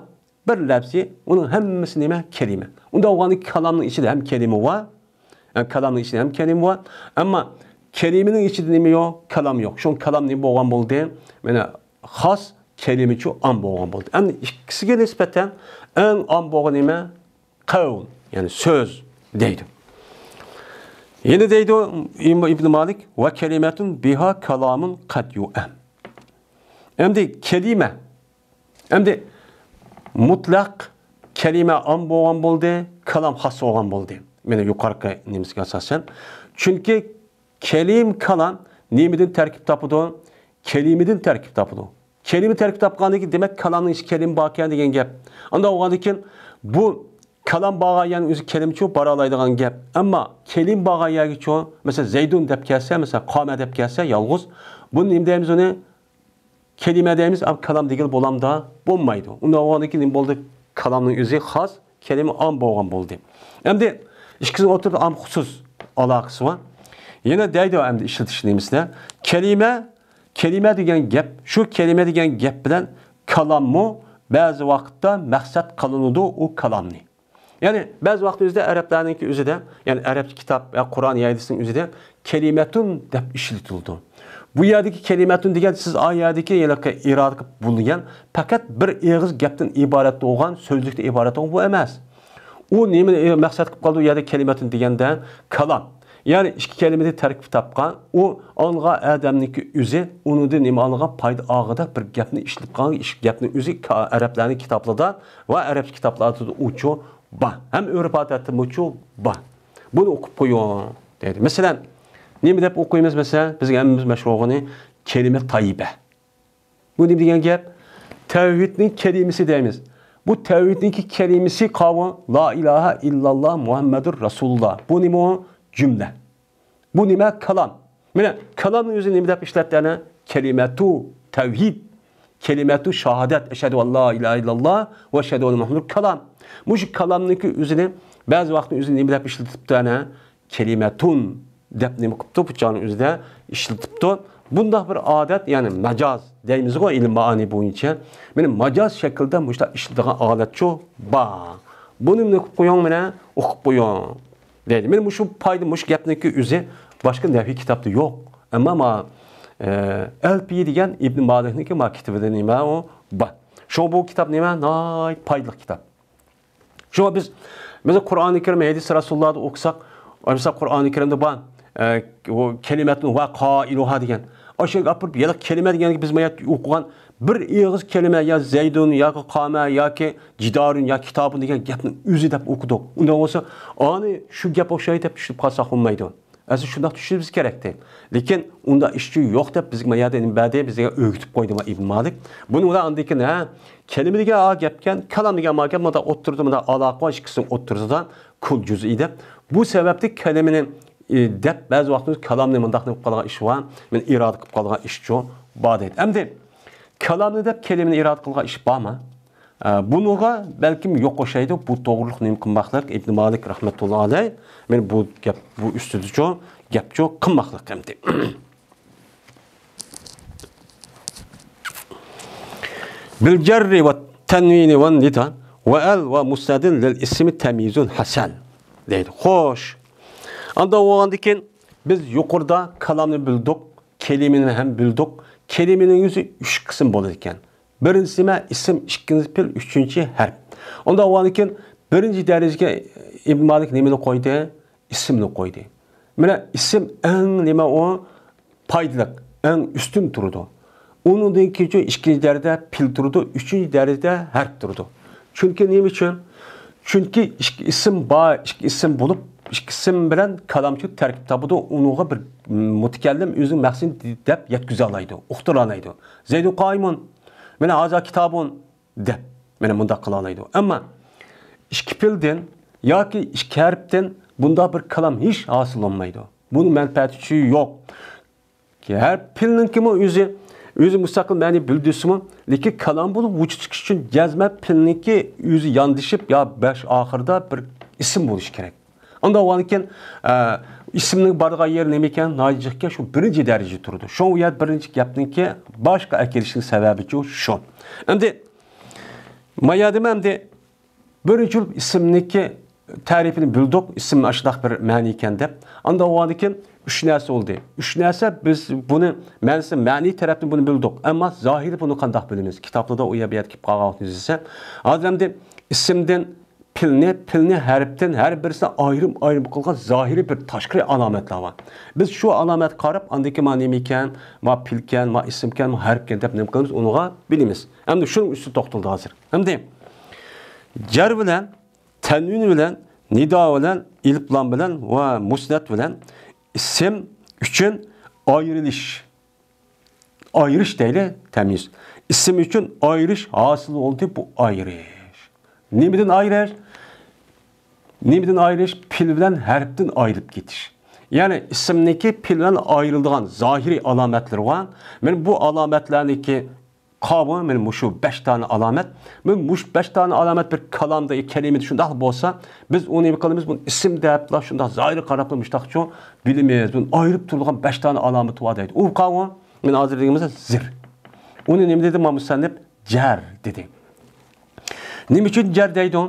بىر لەپزى، ئۇنىڭ ھەممىسى نېمە؟ كەلىمە. ئۇنداق بولغاندىكىن كالامنىڭ ئىچىدە ھەم كەلىمە بار، ئە، كالامنىڭ ئىچىدە ھەم كەلىمە بار. ئەمما كەلىمىنىڭ ئىچىدە نېمە يوق؟ كالام يوق. شۇڭا كالام نېمە بولغان بولدى؟ مانا خاس كەلىمىچۇ ئام بولغان بولدى. ئەمدى ئىككىسىگە نىسبەتەن ئەڭ ئام بولغان نېمە؟ قەۋل، يەنى سۆز دەيدۇ. يەنە دەيدۇ ئىم-، ئىبن مالىك، ۋە كەلىمەتۇن بىھا كالامۇن قەد يۇئەم. ئەمدى كەلىمە، ئەمدى مۇتلەق كەلىمە ئام بولغان بولدى، كالام خاس بولغان بولدى. مانا يۇقىرىقى نېمىسىگە ئاساسەن. چۈنكى كەلىم، كالام نېمىدىن تەركىب تاپىدۇ؟ كەلىمىدىن تەركىب تاپىدۇ. كەلىمە تەركىب تاپقاندىن كېيىن، دېمەك، كالامنىڭ ئىچىدە كەلىمە باركەن دېگەن گەپ. ئانداق بولغاندىن كېيىن، بۇ كالام بارغان يەرنىڭ ئۆزى كەلىمىچۇ بارالايدىغان گەپ. ئەمما كەلىمە بارغان يەرگىچۇ، مەسىلەن، زەيدۇن دەپ كەلسە، مەسىلەن، قامە دەپ كەلسە، يالغۇز، بۇنى نېمە دەيمىز ئۇنى؟ كەلىمە دەيمىز، ئەمما كالام دېگىلى بولامدا؟ بولمايدۇ. ئۇنداق بولغاندىن كېيىن نېمە بولدى؟ كالامنىڭ ئۆزى خاس، كەلىمە ئام بولغان بولدى. ئەمدى ئىككىسىنىڭ ئوتتۇرىدا ئام خۇسۇس ئالاقىسى بار. يەنە دەيدۇ ئەمدى ئىشلىتىش نېمىسىدە، كەلىمە، كەلىمە دېگەن گەپ، شۇ كەلىمە دېگەن گەپ بىلەن كالاممۇ بەزى ۋاقىتتا مەقسەت قىلىنىدۇ ئۇ كالامنى. يەنى بەزى ۋاقىت ئۆزىدە ئەرەبلەرنىڭكى ئۆزىدە، يەنى ئەرەبچە كىتاب ۋە قۇرئان ھەدىسنىڭ ئۆزىدە كەلىمەتۇن دەپ ئىشلىتىلىدۇ. بۇ يەردىكى كەلىمەتۇن دېگەن سىز ئا يەردىكى ھېلىقى ئىرادە قىلىپ بولۇنغان پەقەت بىر ئېغىز گەپتىن ئىبارەت بولغان، سۆزلۈكتىن ئىبارەت بولغان بۇ ئەمەس. ئۇ نېمىنى مەقسەت قىلىپ قالدى ئۇ يەردە كەلىمەتۇن دېگەندە؟ كالام. يەنى ئىككى كەلىمىدىن تەركىب تاپقان، ئۇ ئاڭلىغان ئادەمنىڭكى ئۆزى ئۇنىڭدىن نېمە ئالغان؟ پايدا ئالغۇدەك بىر گەپنى ئىشلىتىپ قالغان، ئىش-، گەپنىڭ ئۆزى كا-، ئەرەبلەرنىڭ كىتابلىرىدا ۋە ئەرەبچە كىتابلاردا ئۇچۇ بار. ھەم ئۆرپ ئادەتتىمۇچۇ بار. بۇنى ئوقۇپ قويۇڭ دەيدۇ. مەسىلەن، نېمە دەپ ئوقۇيمىز مەسىلەن؟ بىزگە ھەممىمىز مەشھۇر بولغىنى كەلىمە تايىبە. بۇ نېمە دېگەن گەپ؟ تەۋھىدنىڭ كەلىمىسى دەيمىز. بۇ تەۋھىدنىڭكى كەلىمىسى قاۋۇ، لا ئىلاھە ئىللاللا مۇھەممەدۇر رەسۇلۇللا. بۇ نېمە ئۇ؟ جۈملە. بۇ نېمە؟ كالام. مانا، كالامنى ئۆزى نېمە دەپ ئىشلەتتى ئەنە؟ كەلىمەتۇ تەۋھىد. كەلىمەتۇ شاھادەت. ئەشھەدۇ ئەن لا ئىلاھە ئىللاللا ۋە ئەشھەدۇ ئەننە مۇھەممەدۇر كالام. مۇشۇ كالامنىڭكى ئۆزىنى بەزى ۋاقىتتا ئۆزىنى نېمە دەپ ئىشلىتىپتۇ ئەنە؟ كەلىمەتۇن دەپ نېمە قىپتۇ؟ بۇ چاغنىڭ ئۆزىدە ئىشلىتىپتۇ. بۇنداق بىر ئادەت، يەنى ماجاز دەيمىزغۇ ئىلىم مائانى بويىچە. مانا ماجاز شەكىلدە مۇشۇنداق ئىشلىتىدىغان ئادەتچۇ بار. بۇنى نېمە قىلىپ قويۇڭ، مانا ئوقۇپ قويۇڭ دەيدۇ. مانا مۇشۇ پايدا، مۇشۇ گەپنىڭكى ئۆزى باشقا نەھۋىي كىتابتا يوق. ئەمما ما، ئە، ئەلپىيە دېگەن ئىبن مالىكنىڭكى ما كىتابىدا نېمە ئۇ بار. شۇڭا بۇ كىتاب نېمە؟ ناھايىتى پايدىلىق كىتاب. شۇڭا بىز، مەسىلەن، قۇرئانى كەرىم، ھەدىس رەسۇلۇللادا ئوقۇساق، مەسىلەن، قۇرئانى كەرىمدە بار، ئە، ئۇ كەلىمەتۇن ۋە قائىلۇھا دېگەن. ئاشۇ يەرگە ئاپىرىپ، يەنە كەلىمە دېگەنگە بىز ما يەردە ئوقۇغان بىر ئېغىز كەلىمە، يا زەيدۇن، ياكى قامە، ياكى جىدارۇن، يا كىتابۇن دېگەن گەپنىڭ ئۆزى دەپ ئوقۇدۇق. ئۇنداق بولسا، ئانى شۇ گەپ ئوخشايدۇ دەپ چۈشىنىپ قالساق بولمايدۇ. ئەسلى شۇنداق چۈشىنىشىمىز كېرەكتى. لېكىن ئۇنداق ئىشچۇ يوق دەپ بىزگە ما يەردە نېمە بەردى؟ بىزگە ئۆگىتىپ قويدى ما ئىبن مالىك. بۇنى ئۇلار ئاندىن كېيىن، ھە، كەلىمە دېگەن ئا گەپكەن، كالام دېگەن ما گەپ، مۇنداق ئوتتۇرىدا، مۇنداق ئالاقە بار ئىككىسىنىڭ ئوتتۇرىسىدا، كۇل جۇزئىي دەپ. بۇ سەۋەبتىن كەلىمىنى، ئى، دەپ بەزى ۋاقتىمىز كالامنى مۇنداق نېمە قىلىپ قالغان ئىش بار، مېنى ئىرادە قىلىپ قالغان ئىشچۇ بار دەيدۇ. ئەمدى كالامنى دەپ كەلىمىنى ئىرادە قىلغان ئىش بارمۇ؟ ئە، بۇنىڭغا بەلكىم يوق ئوخشايدۇ. بۇ توغرىلىق نېمە قىلماقلىق؟ ئىبن مالىك رەھمەتۇللا ئەلەي مېنى بۇ گەپ، بۇ ئۈستىدىچۇ، گەپچۇ قىلماقلىق ئەمدى. بىل جەررى ۋە تەنۋىنى ۋە نىدا ۋە ئەل ۋە مۇستەدىن لىل ئىسمى تەميىزۇن ھەسەل دەيدۇ. خوش. ئانداق بولغاندىن كېيىن بىز يۇقىرىدا كالامنى بىلدۇق، كەلىمىنى ھەم بىلدۇق. كەلىمىنىڭ ئۆزى ئۈچ قىسىم بولىدىكەن. بىرىنچىسى نېمە؟ ئىسىم، ئىككىنچىسى پېئىل، ئۈچىنچى ھەرپ. ئۇنداق بولغاندىكىن بىرىنچى دەرىجىگە ئىبن مالىك نېمىنى قويدى؟ ئىسىمنى قويدى. مانا ئىسىم ئەڭ نېمە ئۇ؟ پايدىلىق، ئەڭ ئۈستۈن تۇرىدۇ. ئۇنىڭدىن كېيىن ئىككىنچى دەرىجىدە پېئىل تۇرىدۇ، ئۈچىنچى دەرىجىدە ھەرپ تۇرىدۇ. چۈنكى نېمە ئۈچۈن؟ چۈنكى ئىككى ئىسىم بار، ئىككى ئىسىم بولۇپ، ئىككى ئىسىم بىلەن كالامچىلىق تەركىب تاپىدۇ، ئۇنىڭغا بىر مۇتەكەللىم ئۆزىنىڭ مەقسىتىنى دەپ يەتكۈزەلەيدۇ، ئۇقتۇرالايدۇ. زەيدۇن قائىمۇن، مانا ھازا كىتابۇن، دەپ، مانا مۇنداق قىلالايدۇ. ئەمما ئىككى پېئىلدىن ياكى ئىككى ھەرپتىن بۇنداق بىر كالام ھېچ ھاسىل بولمايدۇ. بۇنىڭ مەنپەئەتى يوق. ھەر پېئىلنىڭكىمۇ ئۆزى، ئۆزى مۇستەقىل مەنىنى بىلدۈرسىمۇ، لېكىن كالام بولۇپ ۋۇجۇدقا چىقىش ئۈچۈن جەزمەن پېئىلنىڭكى ئۆزى ياندىشىپ يا باش ئاخىرىدا بىر ئىسىم بولۇشى كېرەك. ئانداق بولغاندىكىن، ئە، ئىسىمنىڭ بارىدىغان يېرى نېمە ئىكەن؟ ناھايىتى جىقكەن، شۇ بىرىنچى دەرىجىدە تۇرىدۇ. شۇ يەر بىرىنچى گەپنىڭكى باشقا ئەكېلىشنىڭ سەۋەبىچۇ شۇ. ئەمدى ما يەردىمۇ ئەمدى بىرىنچى بولۇپ ئىسىمنىڭكى تەرىپىنى بىلدۇق، ئىسىم ئاشۇنداق بىر مەنى ئىكەن دەپ. ئانداق بولغاندىكىن ئۈچ نەرسە بولدى. ئۈچ نەرسە بىز بۇنى مەنىسى، مەنىي تەرەپتىن بۇنى بىلدۇق. ئەمما زاھىرى بۇنى قانداق بىلىمىز؟ كىتابلاردا ئۇ يەر بۇ يەردە كېلىپ قالغان ۋاقتىمىز دېسە، ھازىر ئەمدى ئىسىمدىن پېئىلنى، پېئىلنى ھەرپتىن ھەر بىرسىنى ئايرىم-ئايرىم قىلغان زاھىرىي بىر تاشقىرى ئالامەتلەر بار. بىز شۇ ئالامەتكە قاراپ، ئاندىن كېيىن ما نېمە ئىكەن، ما پېئىلكەن، ما ئىسىمكەن، ما ھەرپكەن دەپ نېمە قىلىمىز؟ ئۇنىڭغا بىلىمىز. ئەمدى شۇنىڭ ئۈستىدە توختىلىدۇ ھازىر. ئەمدى جەر بىلەن، تەنۋىن بىلەن، نىدا بىلەن، ئېلىپلام بىلەن ۋە مۇسنەد بىلەن ئىسىم ئۈچۈن ئايرىلىش. ئايرىش دەيلى، تەميىز. ئىسىم ئۈچۈن ئايرىش ھاسىل بولدى، بۇ ئايرىش. نېمىدىن ئايرىش؟ نېمىدىن ئايرىش؟ پېئىل بىلەن ھەرپتىن ئايرىلىپ كېتىش. يەنى ئىسىمنىڭكى پېئىل بىلەن ئايرىلىدىغان زاھىرىي ئالامەتلىرى بار. مانا بۇ ئالامەتلەرنىڭكى قاۋۇ، مانا مۇشۇ بەش دانە ئالامەت. مانا مۇشۇ بەش دانە ئالامەت بىر كالامدا، كەلىمىدە شۇنداق بولسا، بىز ئۇنى نېمە قىلىمىز؟ بۇنى ئىسىم دەپلا شۇنداق زاھىرىي قاراپلا مۇشۇنداقچۇ بىلىمىز. بۇنى ئايرىپ تۇرىدىغان بەش دانە ئالامىتى بار دەيدۇ. ئۇ قاۋۇ، مانا ھازىر دېگىنىمىزدە زىر. ئۇنى نېمە دېدى ما مۇسەننىپ؟ جەر دېدى. نېمە ئۈچۈن جەر دەيدۇ؟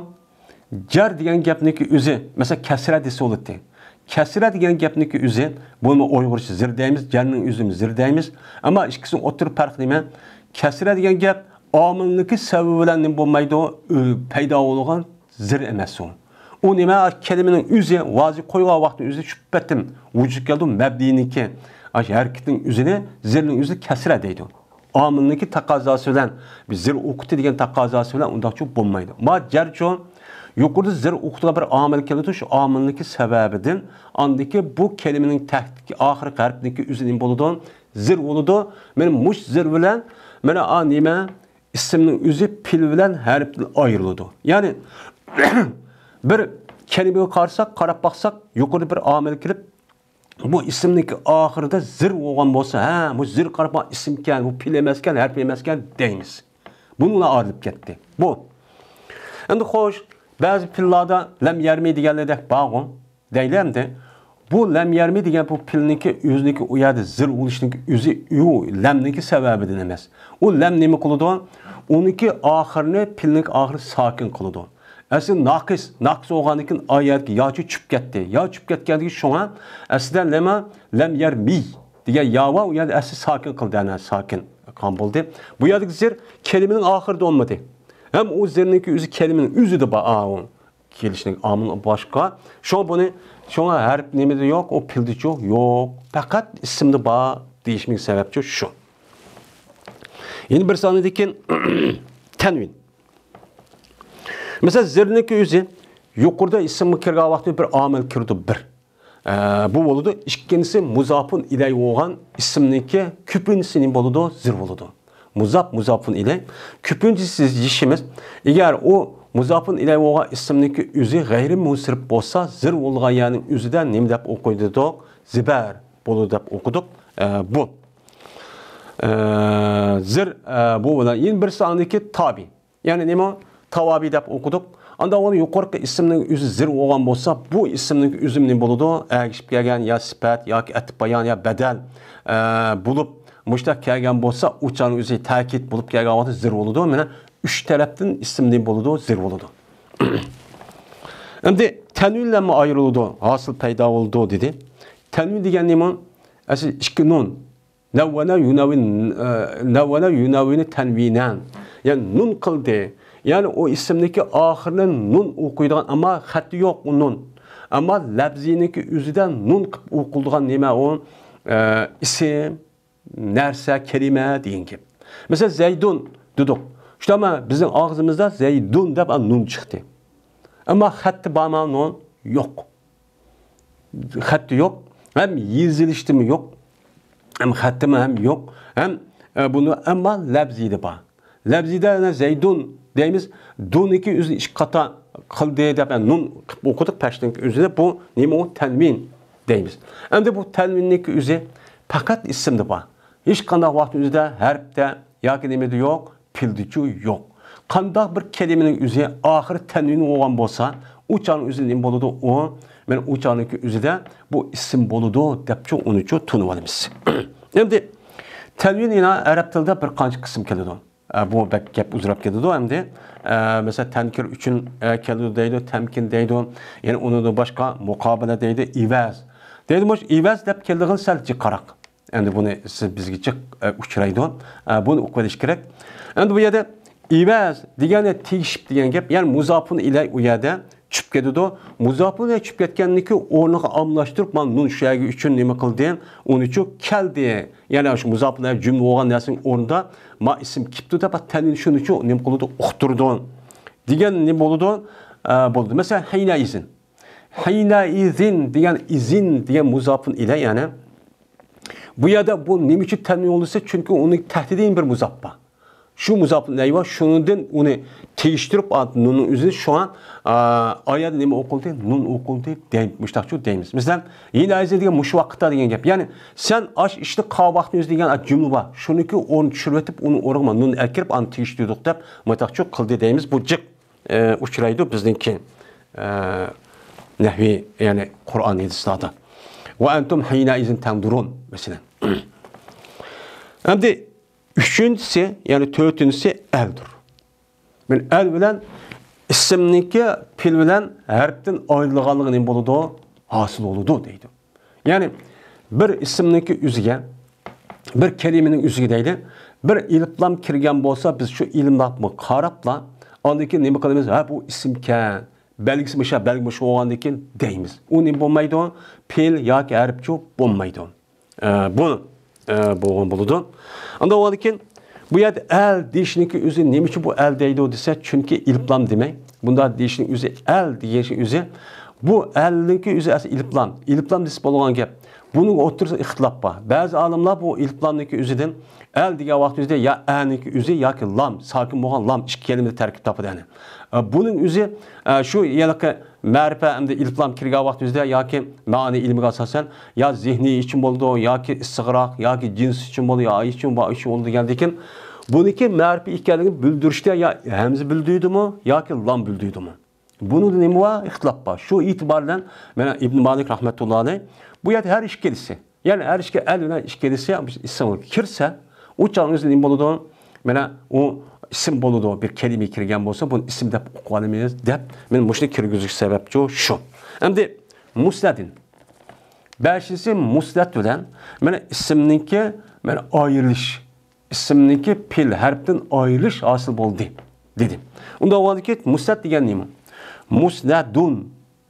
جەر دېگەن گەپنىڭكى ئۆزى، مەسىلەن، كەسرە دېسە بولاتتى. كەسرە دېگەن گەپنىڭكى ئۆزى، بۇنىمۇ ئۇيغۇرچە زىر دەيمىز، جەرنىڭ ئۆزىمۇ زىر دەيمىز. ئەمما ئىككىسىنىڭ ئوتتۇرا پەرقى نېمە؟ كەسرە دېگەن گەپ ئامىلنىڭكى سەۋەبى بىلەن نېمە بولمايدۇ؟ ئۆ-، پەيدا بولغان زىر ئەمەس ئۇ. ئۇ نېمە؟ كەلىمىنىڭ ئۆزى، ۋازى قويغان ۋاقىتنىڭ ئۆزى شۇ پېتىم ۋۇجۇدقا كەلدى. مەبنىينىڭكى، ئاشۇ ھەرىكىتىنىڭ ئۆزىنى، زىرنىڭ ئۆزىنى كەسرە دەيدۇ. ئامىلنىڭكى تەقەززاسى بىلەن، بىر زىر ئوقۇتى دېگەن تەقەززاسى بىلەن ئۇنداقچۇ بولمايدۇ. ما جەرچۇ، يۇقىرىدا زىر ئوقۇتىدىغان بىر ئامىل كېلىدۇ، شۇ ئامىلنىڭكى سەۋەبىدىن، ئاندىكى بۇ كەلىمىنىڭ تەھتىدىكى ئاخىرقى ھەرپنىڭكى ئۆزى نېمە بولىدۇ؟ زىر بولىدۇ. مانا مۇش زىر بىلەن، مانا ئا نېمە؟ ئىسىمنىڭ ئۆزى پېئىل بىلەن ھەرپتىن ئايرىلىدۇ. يەنى، بىر كەلىمىگە قارىساق، قاراپ باقساق، يۇقىرىدا بىر ئامىل كېلىپ، بۇ ئىسىمنىڭكى ئاخىرىدا زىر بولغان بولسا، ھە، بۇ زىر قاراپ باققان ئىسىمكەن، بۇ پېئىل ئەمەسكەن، ھەرپ ئەمەسكەن دەيمىز. بۇنىڭ بىلەن ئايرىلىپ كەتتى. بۇ. ئەمدى خوش، بەزى پېئىللاردا لەم يەرمى دېگەنلەردەك بارغۇ. دەيلى ئەمدى. بۇ لەم يەرمى دېگەن بۇ پېئىلنىڭكى ئۆزىنىڭكى ئۇ يەردە زىر بولۇشنىڭكى ئۆزى ئۇ لەمنىڭكى سەۋەبىدىن ئەمەس. ئۇ لەم نېمە قىلىدۇ؟ ئۇنىڭكى ئاخىرىنى، پېئىلنىڭكى ئاخىرىنى ساكىن قىلىدۇ. ئەسلى ناقىس، ناقىس بولغاندىن كېيىن ئا يەردىكى ياچۇ چۈشۈپ كەتتى. يا چۈشۈپ كەتكەندىن كېيىن شۇڭا ئەسلىدە نېمە؟ لەم يەرمى دېگەن يا بار، ئۇ يەردە ئەسلى ساكىن قىلدى، ئەنە ساكىن قان بولدى. بۇ يەردىكى زىر كەلىمىنىڭ ئاخىرىدا بولمىدى. ھەم ئۇ زىرنىڭكى ئۆزى كەلىمىنىڭ ئۆزىدە بار، ئا، ئۇ. كېلىشنىڭ ئامىلى باشقا. شۇڭا بۇنى، شۇڭا ھەرپ نېمىدە يوق، ئۇ پېئىلدىچۇ يوق. پەقەت ئىسىمدا بار دېيىشىمىز سەۋەبچۇ شۇ. يەنە بىر سانىدىكىن تەنۋىن. مەسىلەن، زىرنىڭكى ئۆزى يۇقىرىدا ئىسىمغا كىرگەن ۋاقتى بىر ئامىل كىرىدۇ، بىر. ئە، بۇ بولىدۇ. ئىككىنچىسى مۇزاپۇن ئىلەي بولغان ئىسىمنىڭكى كۆپىنچىسى نېمە بولىدۇ؟ زىر بولىدۇ. مۇزاپ، مۇزاپۇن ئىلەي. كۆپىنچىسى دېيىشىمىز، ئەگەر ئۇ مۇزاپۇن ئىلەي بولغان ئىسىمنىڭكى ئۆزى غەيرىي مۇنسىرىپ بولسا، زىر بولغان يەرنىڭ ئۆزىدە نېمە دەپ ئوقۇيدۇق؟ زىبەر بولىدۇ دەپ ئوقۇدۇق. ئە، بۇ. ئە، زىر، ئە، بۇ بىلەن يەنە بىرسى ئاندىكى تابى. يەنى نېمە؟ تاۋابى دەپ ئوقۇدۇق. ئاندىن ئۇنى يۇقىرىقى ئىسىمنىڭ ئۆزى زىر بولغان بولسا، بۇ ئىسىمنىڭ ئۆزى نېمە بولىدۇ؟ ئەگىشىپ كەلگەن يا سۈپەت ياكى ئەتىپ بايان يا بەدەل، ئە، بولۇپ، مۇشۇنداق كەلگەن بولسا، ئۇ چاغنىڭ ئۆزى تەكىت بولۇپ كەلگەن ۋاقىتتا زىر بولىدۇ. مانا ئۈچ تەرەپتىن ئىسىم نېمە بولىدۇ؟ زىر بولىدۇ. ئەمدى تەنۋىن بىلەنمۇ ئايرىلىدۇ، ھاسىل پەيدا بولىدۇ دېدى. تەنۋىن دېگەن نېمە؟ ئەسلى ئىككى نۇن. نەۋۋەنە يۇنەۋۋىن، ئە، نەۋۋەنە يۇنەۋۋىنى تەنۋىنەن. يەنى نۇن قىلدى. يەنى ئۇ ئىسىمنىڭكى ئاخىرىنى نۇن ئوقۇيدىغان، ئەمما خەتى يوق ئۇ نۇن. ئەمما لەپزىنىڭكى ئۆزىدە نۇن قىلىپ ئوقۇلىدىغان نېمە ئۇ؟ ئە، ئىسىم، نەرسە، كەلىمە دېگەن گەپ. مەسىلەن، زەيدۇن دېدۇق. شۇنداقمۇ بىزنىڭ ئاغزىمىزدا زەيدۇن دەپ نۇن چىقتى. ئەمما خەتتە بارمۇ نۇن؟ يوق. خەتتە يوق. ھەم يېزىلىشتىمۇ يوق. ھەم خەتتىمۇ ھەم يوق. ھەم، ئە، بۇنى ئەمما لەپزىدە بار. لەپزىدە يەنە زەيدۇن دەيمىز. دۇنىكى ئۆزىنى ئىككى قاتا قىلدى دەپ، يەنى نۇن قىلىپ ئوقۇدۇق پەشنىڭ ئۆزىدە. بۇ نېمە ئۇ؟ تەنۋىن دەيمىز. ئەمدى بۇ تەنۋىننىكى ئۆزى پەقەت ئىسىمدا بار. ھېچقانداق ۋاقىتنىڭ ئۆزىدە ھەرپتە ياكى نېمىدە يوق، پېئىلدىچۇ يوق. قانداق بىر كەلىمىنىڭ ئۆزى ئاخىرى تەنۋىن بولغان بولسا، ئۇ چاغنىڭ ئۆزى نېمە بولىدۇ؟ ئۇ، مانا ئۇ چاغنىڭكى ئۆزىدە بۇ ئىسىم بولىدۇ دەپچۇ ئۇنىچۇ تونۇۋالىمىز. ئەمدى تەنۋىن يەنە ئەرەب تىلىدا بىر قانچە قىسىم كېلىدۇ. ئە، بۇ بەك گەپ ئۇزىراپ كېتىدۇ ئەمدى. ئە، مەسىلەن، تەنكىر ئۈچۈن، ئە، كېلىدۇ دەيدۇ، تەمكىن دەيدۇ. يەنە ئۇنىڭدىن باشقا مۇقابىلە دەيدۇ، ئىۋەز. دەيدۇ، مۇشۇ ئىۋەز دەپ كېلىدىغىنى سەل جىق قاراق. ئەمدى بۇنى سىز بىزگە جىق، ئە، ئۇچرايدۇ. ئە، بۇنى ئۇقۇۋېلىش كېرەك. ئەمدى بۇ يەردە ئىۋەز دېگەننى تېگىشىپ دېگەن گەپ، يەنى مۇزاپۇن ئىلەي ئۇ يەردە چۈشۈپ كېتىدۇ. مۇزاپۇن ئىلەي چۈشۈپ كەتكەندىن كېيىن ئورنىغا ئالماشتۇرۇپ، مانا نۇن شۇ يەرگە ئۈچۈن نېمە قىلدى؟ ئۇنىچۇ كەلدى. يەنى شۇ مۇزاپۇن ئىلەي جۈملە بولغان نەرسىنىڭ ئورنىدا ما ئىسىم كېپتۇ دەپ، تەنۋىن شۇنىچۇ نېمە قىلىدۇ؟ ئۇقتۇرىدۇ. دېگەن نېمە بولىدۇ؟ ئە، بولىدۇ. مەسىلەن، ھەينە ئىزىن. ھەينە ئىزىن دېگەن ئىزىن دېگەن مۇزاپۇن ئىلەي، يەنى بۇ يەردە بۇ نېمە ئۈچۈن تەنۋىن بولدى؟ چۈنكى ئۇنىڭ تەھتىدىن بىر مۇزاپ بار. شۇ مۇزاپۇن ئىلەي بار، شۇنىڭدىن ئۇنى تېگىشتۈرۈپ، ئا، نۇننىڭ ئۆزىنى شۇڭا، ئا، ئايەتتە نېمە ئوقۇلدى؟ نۇن ئوقۇلدى دەي-، مۇشتاقچۇ دەيمىز. مەسىلەن، ھەينە ئىزىن دېگەن مۇشۇ ۋاقىتتا دېگەن گەپ. يەنى، سەن ئاش ئىشنى قىلغان ۋاقىتنىڭ ئۆزىدە دېگەن جۈملە بار. شۇنىڭكى ئورنىنى چۈشۈرۈۋېتىپ، ئۇنىڭ ئورنىغا نۇن ئەكىرىپ، ئانى تېگىشتۈردۇق دەپ، مۇشتاقچۇ قىلدى دەيمىز. بۇ جىق ئە، ئۇچرايدۇ بىزنىڭكى، ئە، نەھۋى، يەنى قۇرئان ھەدىسلاردا. ۋە ئەنتۇم ھەينە ئىزىن تەنزۇرۇن، مەسىلەن. ئەمدى ئۈچىنچىسى، يەنى تۆتىنچىسى ئەلدۇر. مانا ئەل بىلەن ئىسىمنىڭكى پېئىل بىلەن ھەرپتىن ئايرىلغانلىقى نېمە بولىدۇ؟ ھاسىل بولىدۇ دەيدۇ. يەنى بىر ئىسىمنىڭكى ئۆزىگە، بىر كەلىمىنىڭ ئۆزىگە دەيدۇ، بىر ئېلىپلام كىرگەن بولسا، بىز شۇ ئېلىپلامغا قاراپلا، ئاندىن كېيىن نېمە قىلىمىز؟ ھە، بۇ ئىسىمكەن، بەلگىسى مۇشۇ، بەلگە مۇشۇ بولغاندىن كېيىن دەيمىز. ئۇ نېمە بولمايدۇ؟ پېئىل ياكى ھەرپچۇ بولمايدۇ. ئە، بۇ، ئە، بولغان بولىدۇ. ئاندىن بولغاندىن كېيىن بۇ يەردە ئەل دېيىشنىڭكى ئۆزى نېمە ئۈچۈن بۇ ئەل دەيدۇ دېسە، چۈنكى ئېلىپلام دېمەي. بۇنداق دېيىشنىڭ ئۆزى، ئەل دېيىشنىڭ ئۆزى، بۇ ئەلنىڭكى ئۆزى ئەسلى ئېلىپلام. ئېلىپلام دېسە بولغان گەپ. بۇنىڭ ئوتتۇرىسىدا ئىختىلاپ بار. بەزى ئالىملار بۇ ئېلىپلامنىڭكى ئۆزىدىن ئەل دېگەن ۋاقىت ئۆزىدە يا ئەنىڭكى ئۆزى ياكى لام، ساكىن بولغان لام ئىككى كەلىمىدە تەركىب تاپىدۇ، يەنى. ئە، بۇنىڭ ئۆزى، ئە، شۇ ھېلىقى مەرىپە ئەمدى ئېلىپلام كىرگەن ۋاقىت ئۆزىدە ياكى مەنى ئىلمىگە ئاساسەن يا زېھنىي ئۈچۈن بولىدۇ، ياكى ئىسسىقراق، ياكى جىنس ئۈچۈن بولىدۇ، يا ئاي ئۈچۈن، ۋا ئۈچۈن بولىدۇ دېگەندىكىن، بۇنىڭكى مەرىپە ئىكەنلىكىنى بىلدۈرۈشتە يا ھەمزە بىلدۈرىدۇمۇ ياكى لام بىلدۈرىدۇمۇ؟ بۇنىڭدا نېمە بار؟ ئىختىلاپ بار. شۇ ئېتىبار بىلەن مانا ئىبن مالىك رەھمەتۇللا ئەلەيھ بۇ يەردە ھەر ئىككىلىسى، يەنى ھەر ئىككى ئەل بىلەن ئىككىلىسى ئىسىمغا كىرسە، ئۇ چاغنىڭ ئۆزىدە نېمە بولىدۇ؟ مانا ئۇ ئىسىم بولىدۇ. بىر كەلىمە كىرگەن بولسا، بۇنى ئىسىم دەپ ئۇقۇۋالىمىز دەپ، مەن مۇشۇنى كىرگۈزۈش سەۋەبچۇ شۇ. ئەمدى مۇسنەدىن. بەشىنچىسى مۇسنەد بىلەن مانا ئىسىمنىڭكى مانا ئايرىلىش. ئىسىمنىڭكى پېئىل ھەرپتىن ئايرىلىش ھاسىل بولدى، دېدى. ئۇنداق بولغاندىكىن مۇسنەد دېگەن نېمە؟ مۇسنەدۇن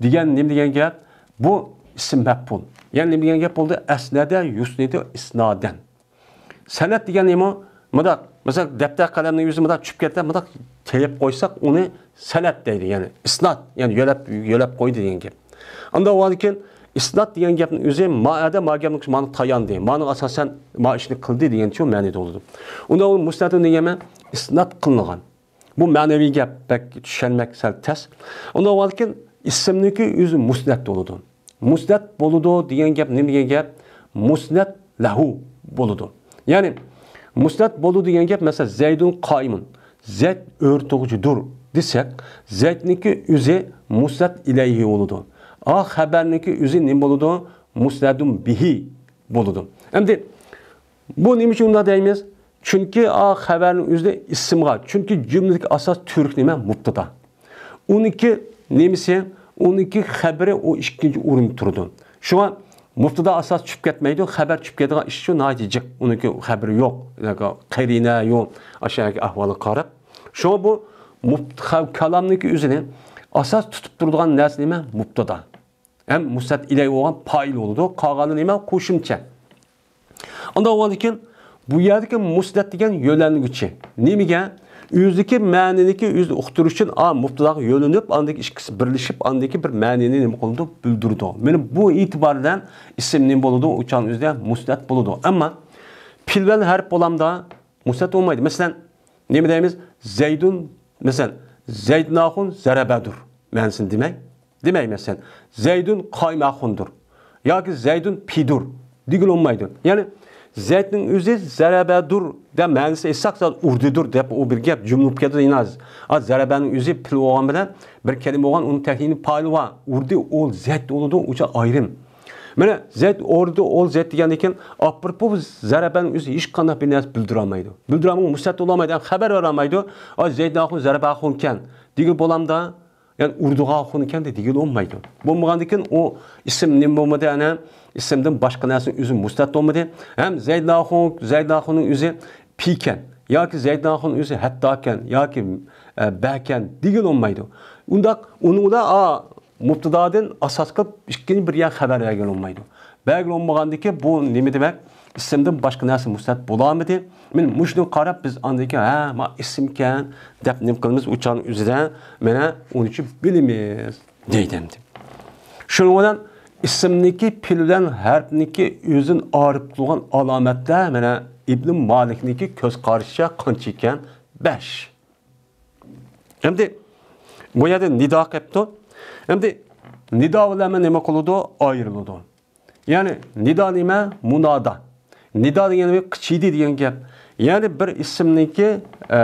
دېگەن نېمە دېگەن گەپ؟ بۇ ئىسىم مەپئۇل. يەنى نېمە دېگەن گەپ بولدى؟ ئەسنەدە يۇسنىدۇ ئىسنادەن. سەنەد دېگەن نېمە؟ مۇنداق، مەسىلەن، دەپتەر قەلەمنىڭ يۈزى مۇنداق چۈشۈپ كەتسە، مۇنداق تېيىپ قويساق، ئۇنى سەنەد دەيدۇ، يەنى ئىسناد، يەنى يۆلەپ، يۆلەپ قويدى دېگەن گەپ. ئاندىن بولغاندىكىن ئىسناد دېگەن گەپنىڭ ئۆزى مائەدە، ما گەپنىڭ مانا تاياندى، مانا ئاساسەن ما ئىشنى قىلدى دېگەنچۇ مەنىدە بولىدۇ. ئۇنداق مۇسنەدۇن دېگەن ئىسناد قىلىنغان. بۇ مەنىۋى گەپ، بەك چۈشەنمەك سەل تەس. ئۇنداق بولغاندىكىن ئىسىمنىڭكى ئۆزى مۇسنەد بولىدۇ. مۇسنەد بولىدۇ دېگەن گەپ نېمە دېگەن گەپ؟ مۇسنەد لەھۇ بولىدۇ. يەنى مۇسنەد بولىدۇ دېگەن گەپ، مەسىلەن، زەيدۇن قائىمۇن، زەيد ئولتۇرغۇچىدۇر دېسەك، زەيدنىڭكى ئۆزى مۇسنەد ئىلەيھى بولىدۇ. ئا خەبەرنىڭكى ئۆزى نېمە بولىدۇ؟ مۇسنەدۇن بىھى بولىدۇ. ئەمدى بۇ نېمە ئۈچۈن ئۇنداق دەيمىز؟ چۈنكى ئا خەۋەرنىڭ ئۆزىدە ئىسىمغا، چۈنكى جۈملىدىكى ئاساس تۈرك نېمە؟ مۇپتىدا. ئۇنىڭكى نېمىسى؟ ئۇنىڭكى خەبىرى ئۇ ئىككىنچى ئورۇندا تۇرىدۇ. شۇڭا مۇپتىدا ئاساس چۈشۈپ كەتمەيدۇ، خەۋەر چۈشۈپ كەتىدىغان ئىش ئۈچۈن ناھايىتى جىق. ئۇنىڭكى خەبىرى يوق، قەرىنە يوق، ئاشۇ ئەھۋالغا قاراپ. شۇڭا بۇ مۇپت-، خە-، كالامنىڭكى ئۆزىنى ئاساس تۇتۇپ تۇرىدىغان نەرسە نېمە؟ مۇپتىدا. ھەم مۇسنەد ئىلەيھى بولغان پائىل بولىدۇ. قالغانلىرى نېمە؟ قوشۇمچە. ئاندىن بولغاندىكىن بۇ يەردىكى مۇسنەد دېگەن يۆلەنگۈچى. نېمىگە؟ ئۆزىدىكى مەنىنىكى ئۆزىنى ئۇقتۇرۇش ئۈچۈن ئا مۇپتىداغا يۆلىنىپ، ئاندىن كېيىن ئىككىسى بىرلىشىپ، ئاندىن كېيىن بىر مەنىنى نېمە قىلىدۇ؟ بىلدۈرىدۇ. مانا بۇ ئېتىبار بىلەن ئىسىم نېمە بولىدۇ؟ ئۇ چاغنىڭ ئۆزىدە مۇسنەد بولىدۇ. ئەمما پېئىل بىلەن ھەرپ بولامدا مۇسنەد بولمايدۇ. مەسىلەن، نېمە دەيمىز؟ زەيدۇن، مەسىلەن، زەيدۇن ئاخۇن زەرەبەدۇر مەنىسىنى دېمەي، دېمەي، مەسىلەن، زەيدۇن قائىم ئاخۇندۇر ياكى زەيدۇن پىدۇر دېگىلى بولمايدۇ. يەنى زەيدنىڭ ئۆزى زەرەبەدۇر دەپ مەنىسىنى ئېيتساق، زادى ئۇردىدۇر دەپ ئۇ بىر گەپ، جۈملە بولۇپ كېتىدۇ ئىناز. ئا، زەرەبەنىڭ ئۆزى پېئىل بولغان بىلەن بىر كەلىمە بولغان، ئۇنىڭ تەھرىرىي پائىلى بار. ئۇردى ئول زەيد بولىدۇ، ئۇ ئايرىم. مانا زەيد ئۇردى ئول زەيد دېگەندىن كېيىن، ئاپىرىپ بۇ زەرەبەنىڭ ئۆزى ھېچقانداق بىر نەرسە بىلدۈرەلمەيدۇ. بىلدۈرەلمەيدۇ، مۇسنەد بولالمايدۇ، خەۋەر بېرەلمەيدۇ. ئا، زەيدۇن ئاخۇن زەرەبە ئاخۇنكەن دېگىلى بولامدا؟ يەنى ئۇردۇغا ئاخۇنكەن دېگىلى بولمايدۇ. بولمىغاندىن كېيىن ئۇ ئىسىم نېمە بولمىدى؟ ئەنە ئىسىمدىن باشقا نەرسىنىڭ ئۆزى مۇسنەد بولمىدى. ھەم زەيدۇن ئاخۇن، زەيدۇن ئاخۇننىڭ ئۆزى پىكەن ياكى زەيدۇن ئاخۇننىڭ ئۆزى ھەتتاكەن ياكى، ئە، بەكەن دېگىلى بولمايدۇ. ئۇنداق، ئۇنىڭدا، ئا، مۇپتىدادىن ئاساس قىلىپ ئىككىنچى بىر يەر خەۋەر بەرگىلى بولمايدۇ. بەرگىلى بولمىغاندىكىن بۇ نېمە دېمەك؟ ئىسىمدىن باشقا نەرسە مۇسنەد بولالمىدى. مانا مۇشۇنى قاراپ بىز ئاندىن كېيىن، ھە، ما ئىسىمكەن دەپ نېمە قىلىمىز؟ ئۇ چاغنىڭ ئۆزىدە مانا ئۇنى بىلىمىز دەيدۇ ئەمدى. شۇنىڭ بىلەن ئىسىمنىڭكى پېئىل بىلەن ھەرپنىڭكى ئۆزىدىن ئايرىپ تۇرغان ئالامەتلەر مانا ئىبنى مالىكنىڭكى كۆز قارىشىچە قانچە ئىكەن؟ بەش. ئەمدى بۇ يەردە نىدا قېپتۇ. ئەمدى نىدا بىلەن نېمە قىلىدۇ؟ ئايرىلىدۇ. يەنى نىدا نېمە؟ مۇنادا. نىدا دېگەن قىچىيدى دېگەن گەپ. يەنى بىر ئىسىمنىڭكى، ئە،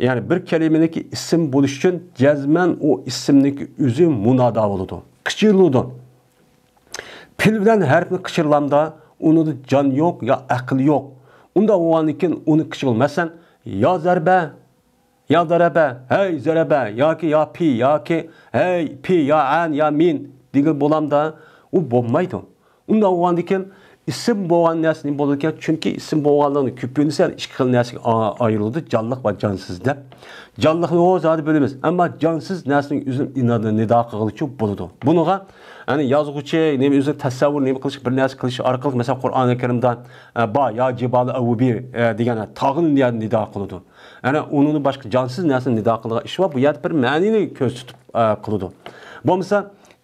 يەنى بىر كەلىمىنىڭكى ئىسىم بولۇش ئۈچۈن جەزمەن ئۇ ئىسىمنىڭكى ئۆزى مۇنادا بولىدۇ. قىچىرىلىدۇ. پېئىل بىلەن ھەرپنى قىچىرلامدا ئۇنىڭدا جان يوق يا ئەقىل يوق. ئۇنداق بولغاندىن كېيىن ئۇنى قىچىرىل-، مەسىلەن، يا زەربە، يا زەرەبە، ھەي زەرەبە، ياكى يا پى، ياكى ھەي پى، يا ئەن، يا مىن دېگىلى بولامدا، ئۇ بولمايدۇ. ئۇنداق بولغاندىكىن ئىسىم بولغان نەرسە نېمە بولىدىكەن؟ چۈنكى ئىسىم بولغانلىقنى كۆپىنچىسى ئىككى خىل نەرسىگە ئا-، ئايرىلىدۇ، جانلىق ۋە جانسىز دەپ. جانلىقنى ئۇ زادى بىلىمىز، ئەمما جانسىز نەرسىنىڭ ئۆزىنى ئىنا-، نىدا قىلغىلىچۇ بولىدۇ. بۇنىڭغا، يەنى يازغۇچى نېمە ئۆزىنى تەسەۋۋۇر نېمە قىلىش، بىر نەرسە قىلىش ئارقىلىق، مەسىلەن، قۇرئانى كەرىمدە، ئە، بار، يا جىبالۇ ئەۋۋىبى، ئە، دېگەن تاغنى نىدا قىلىدۇ. يەنى ئۇنىڭدىن باشقا جانسىز نەرسىنى نىدا قىلىدىغان ئىش بار. بۇ يەردە بىر مەنىنى كۆرسىتىپ، ئە، قىلىدۇ. بولمىسا،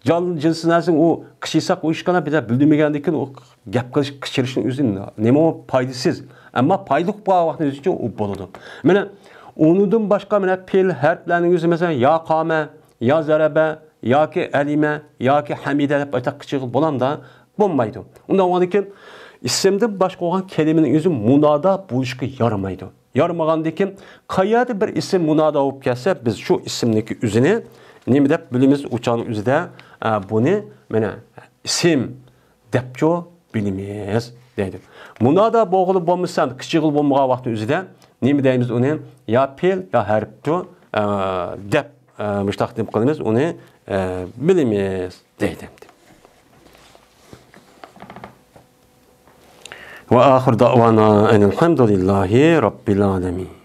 جان جىنسىز نەرسىنى ئۇ قىچىرساق ئۇ ئىشقىلا بىلە بىلدۈرمىگەندىن كېيىن ئۇ گەپ قىلىش، قىچىرىشنىڭ ئۆزى نېمە ئۇ پايدىسىز. ئەمما پايدىلىق بولغان ۋاقتىنىڭ ئۆزىچە ئۇ بولىدۇ. مانا ئۇنىڭدىن باشقا مانا پېئىل ھەرپلەرنىڭ ئۆزى مەسىلەن يا قامە، يا زەرەبە، ياكى ئەلىمە، ياكى ھەمىدە دەپ ئايتاق قىچىرغىلى بولامدا؟ بولمايدۇ. ئۇنداق بولغاندىكىن ئىسىمدىن باشقا بولغان كەلىمىنىڭ ئۆزى مۇنادا بولۇشقا يارىمايدۇ. يارىمىغاندىكىن، قەيەردە بىر ئىسىم مۇنادا بولۇپ كەلسە، بىز شۇ ئىسىمنىڭكى ئۆزىنى نېمە دەپ بىلىمىز؟ ئۇ چاغنىڭ ئۆزىدە، ئە، بۇنى، مانا، ئىسىم دەپچۇ بىلىمىز، دەيدۇ. مۇنادا بولغىلى بولمىسا، قىچىرغىلى بولمىغان ۋاقىتنىڭ ئۆزىدە نېمە دەيمىز ئۇنى؟ يا پېئىل، يا ھەرپچۇ، ئە، دەپ، ئە، مۇشتاق نېمە قىلىمىز؟ ئۇنى، ئە، بىلىمىز، دەيدۇ. وآخر دعوانا أن الحمد لله رب العالمين.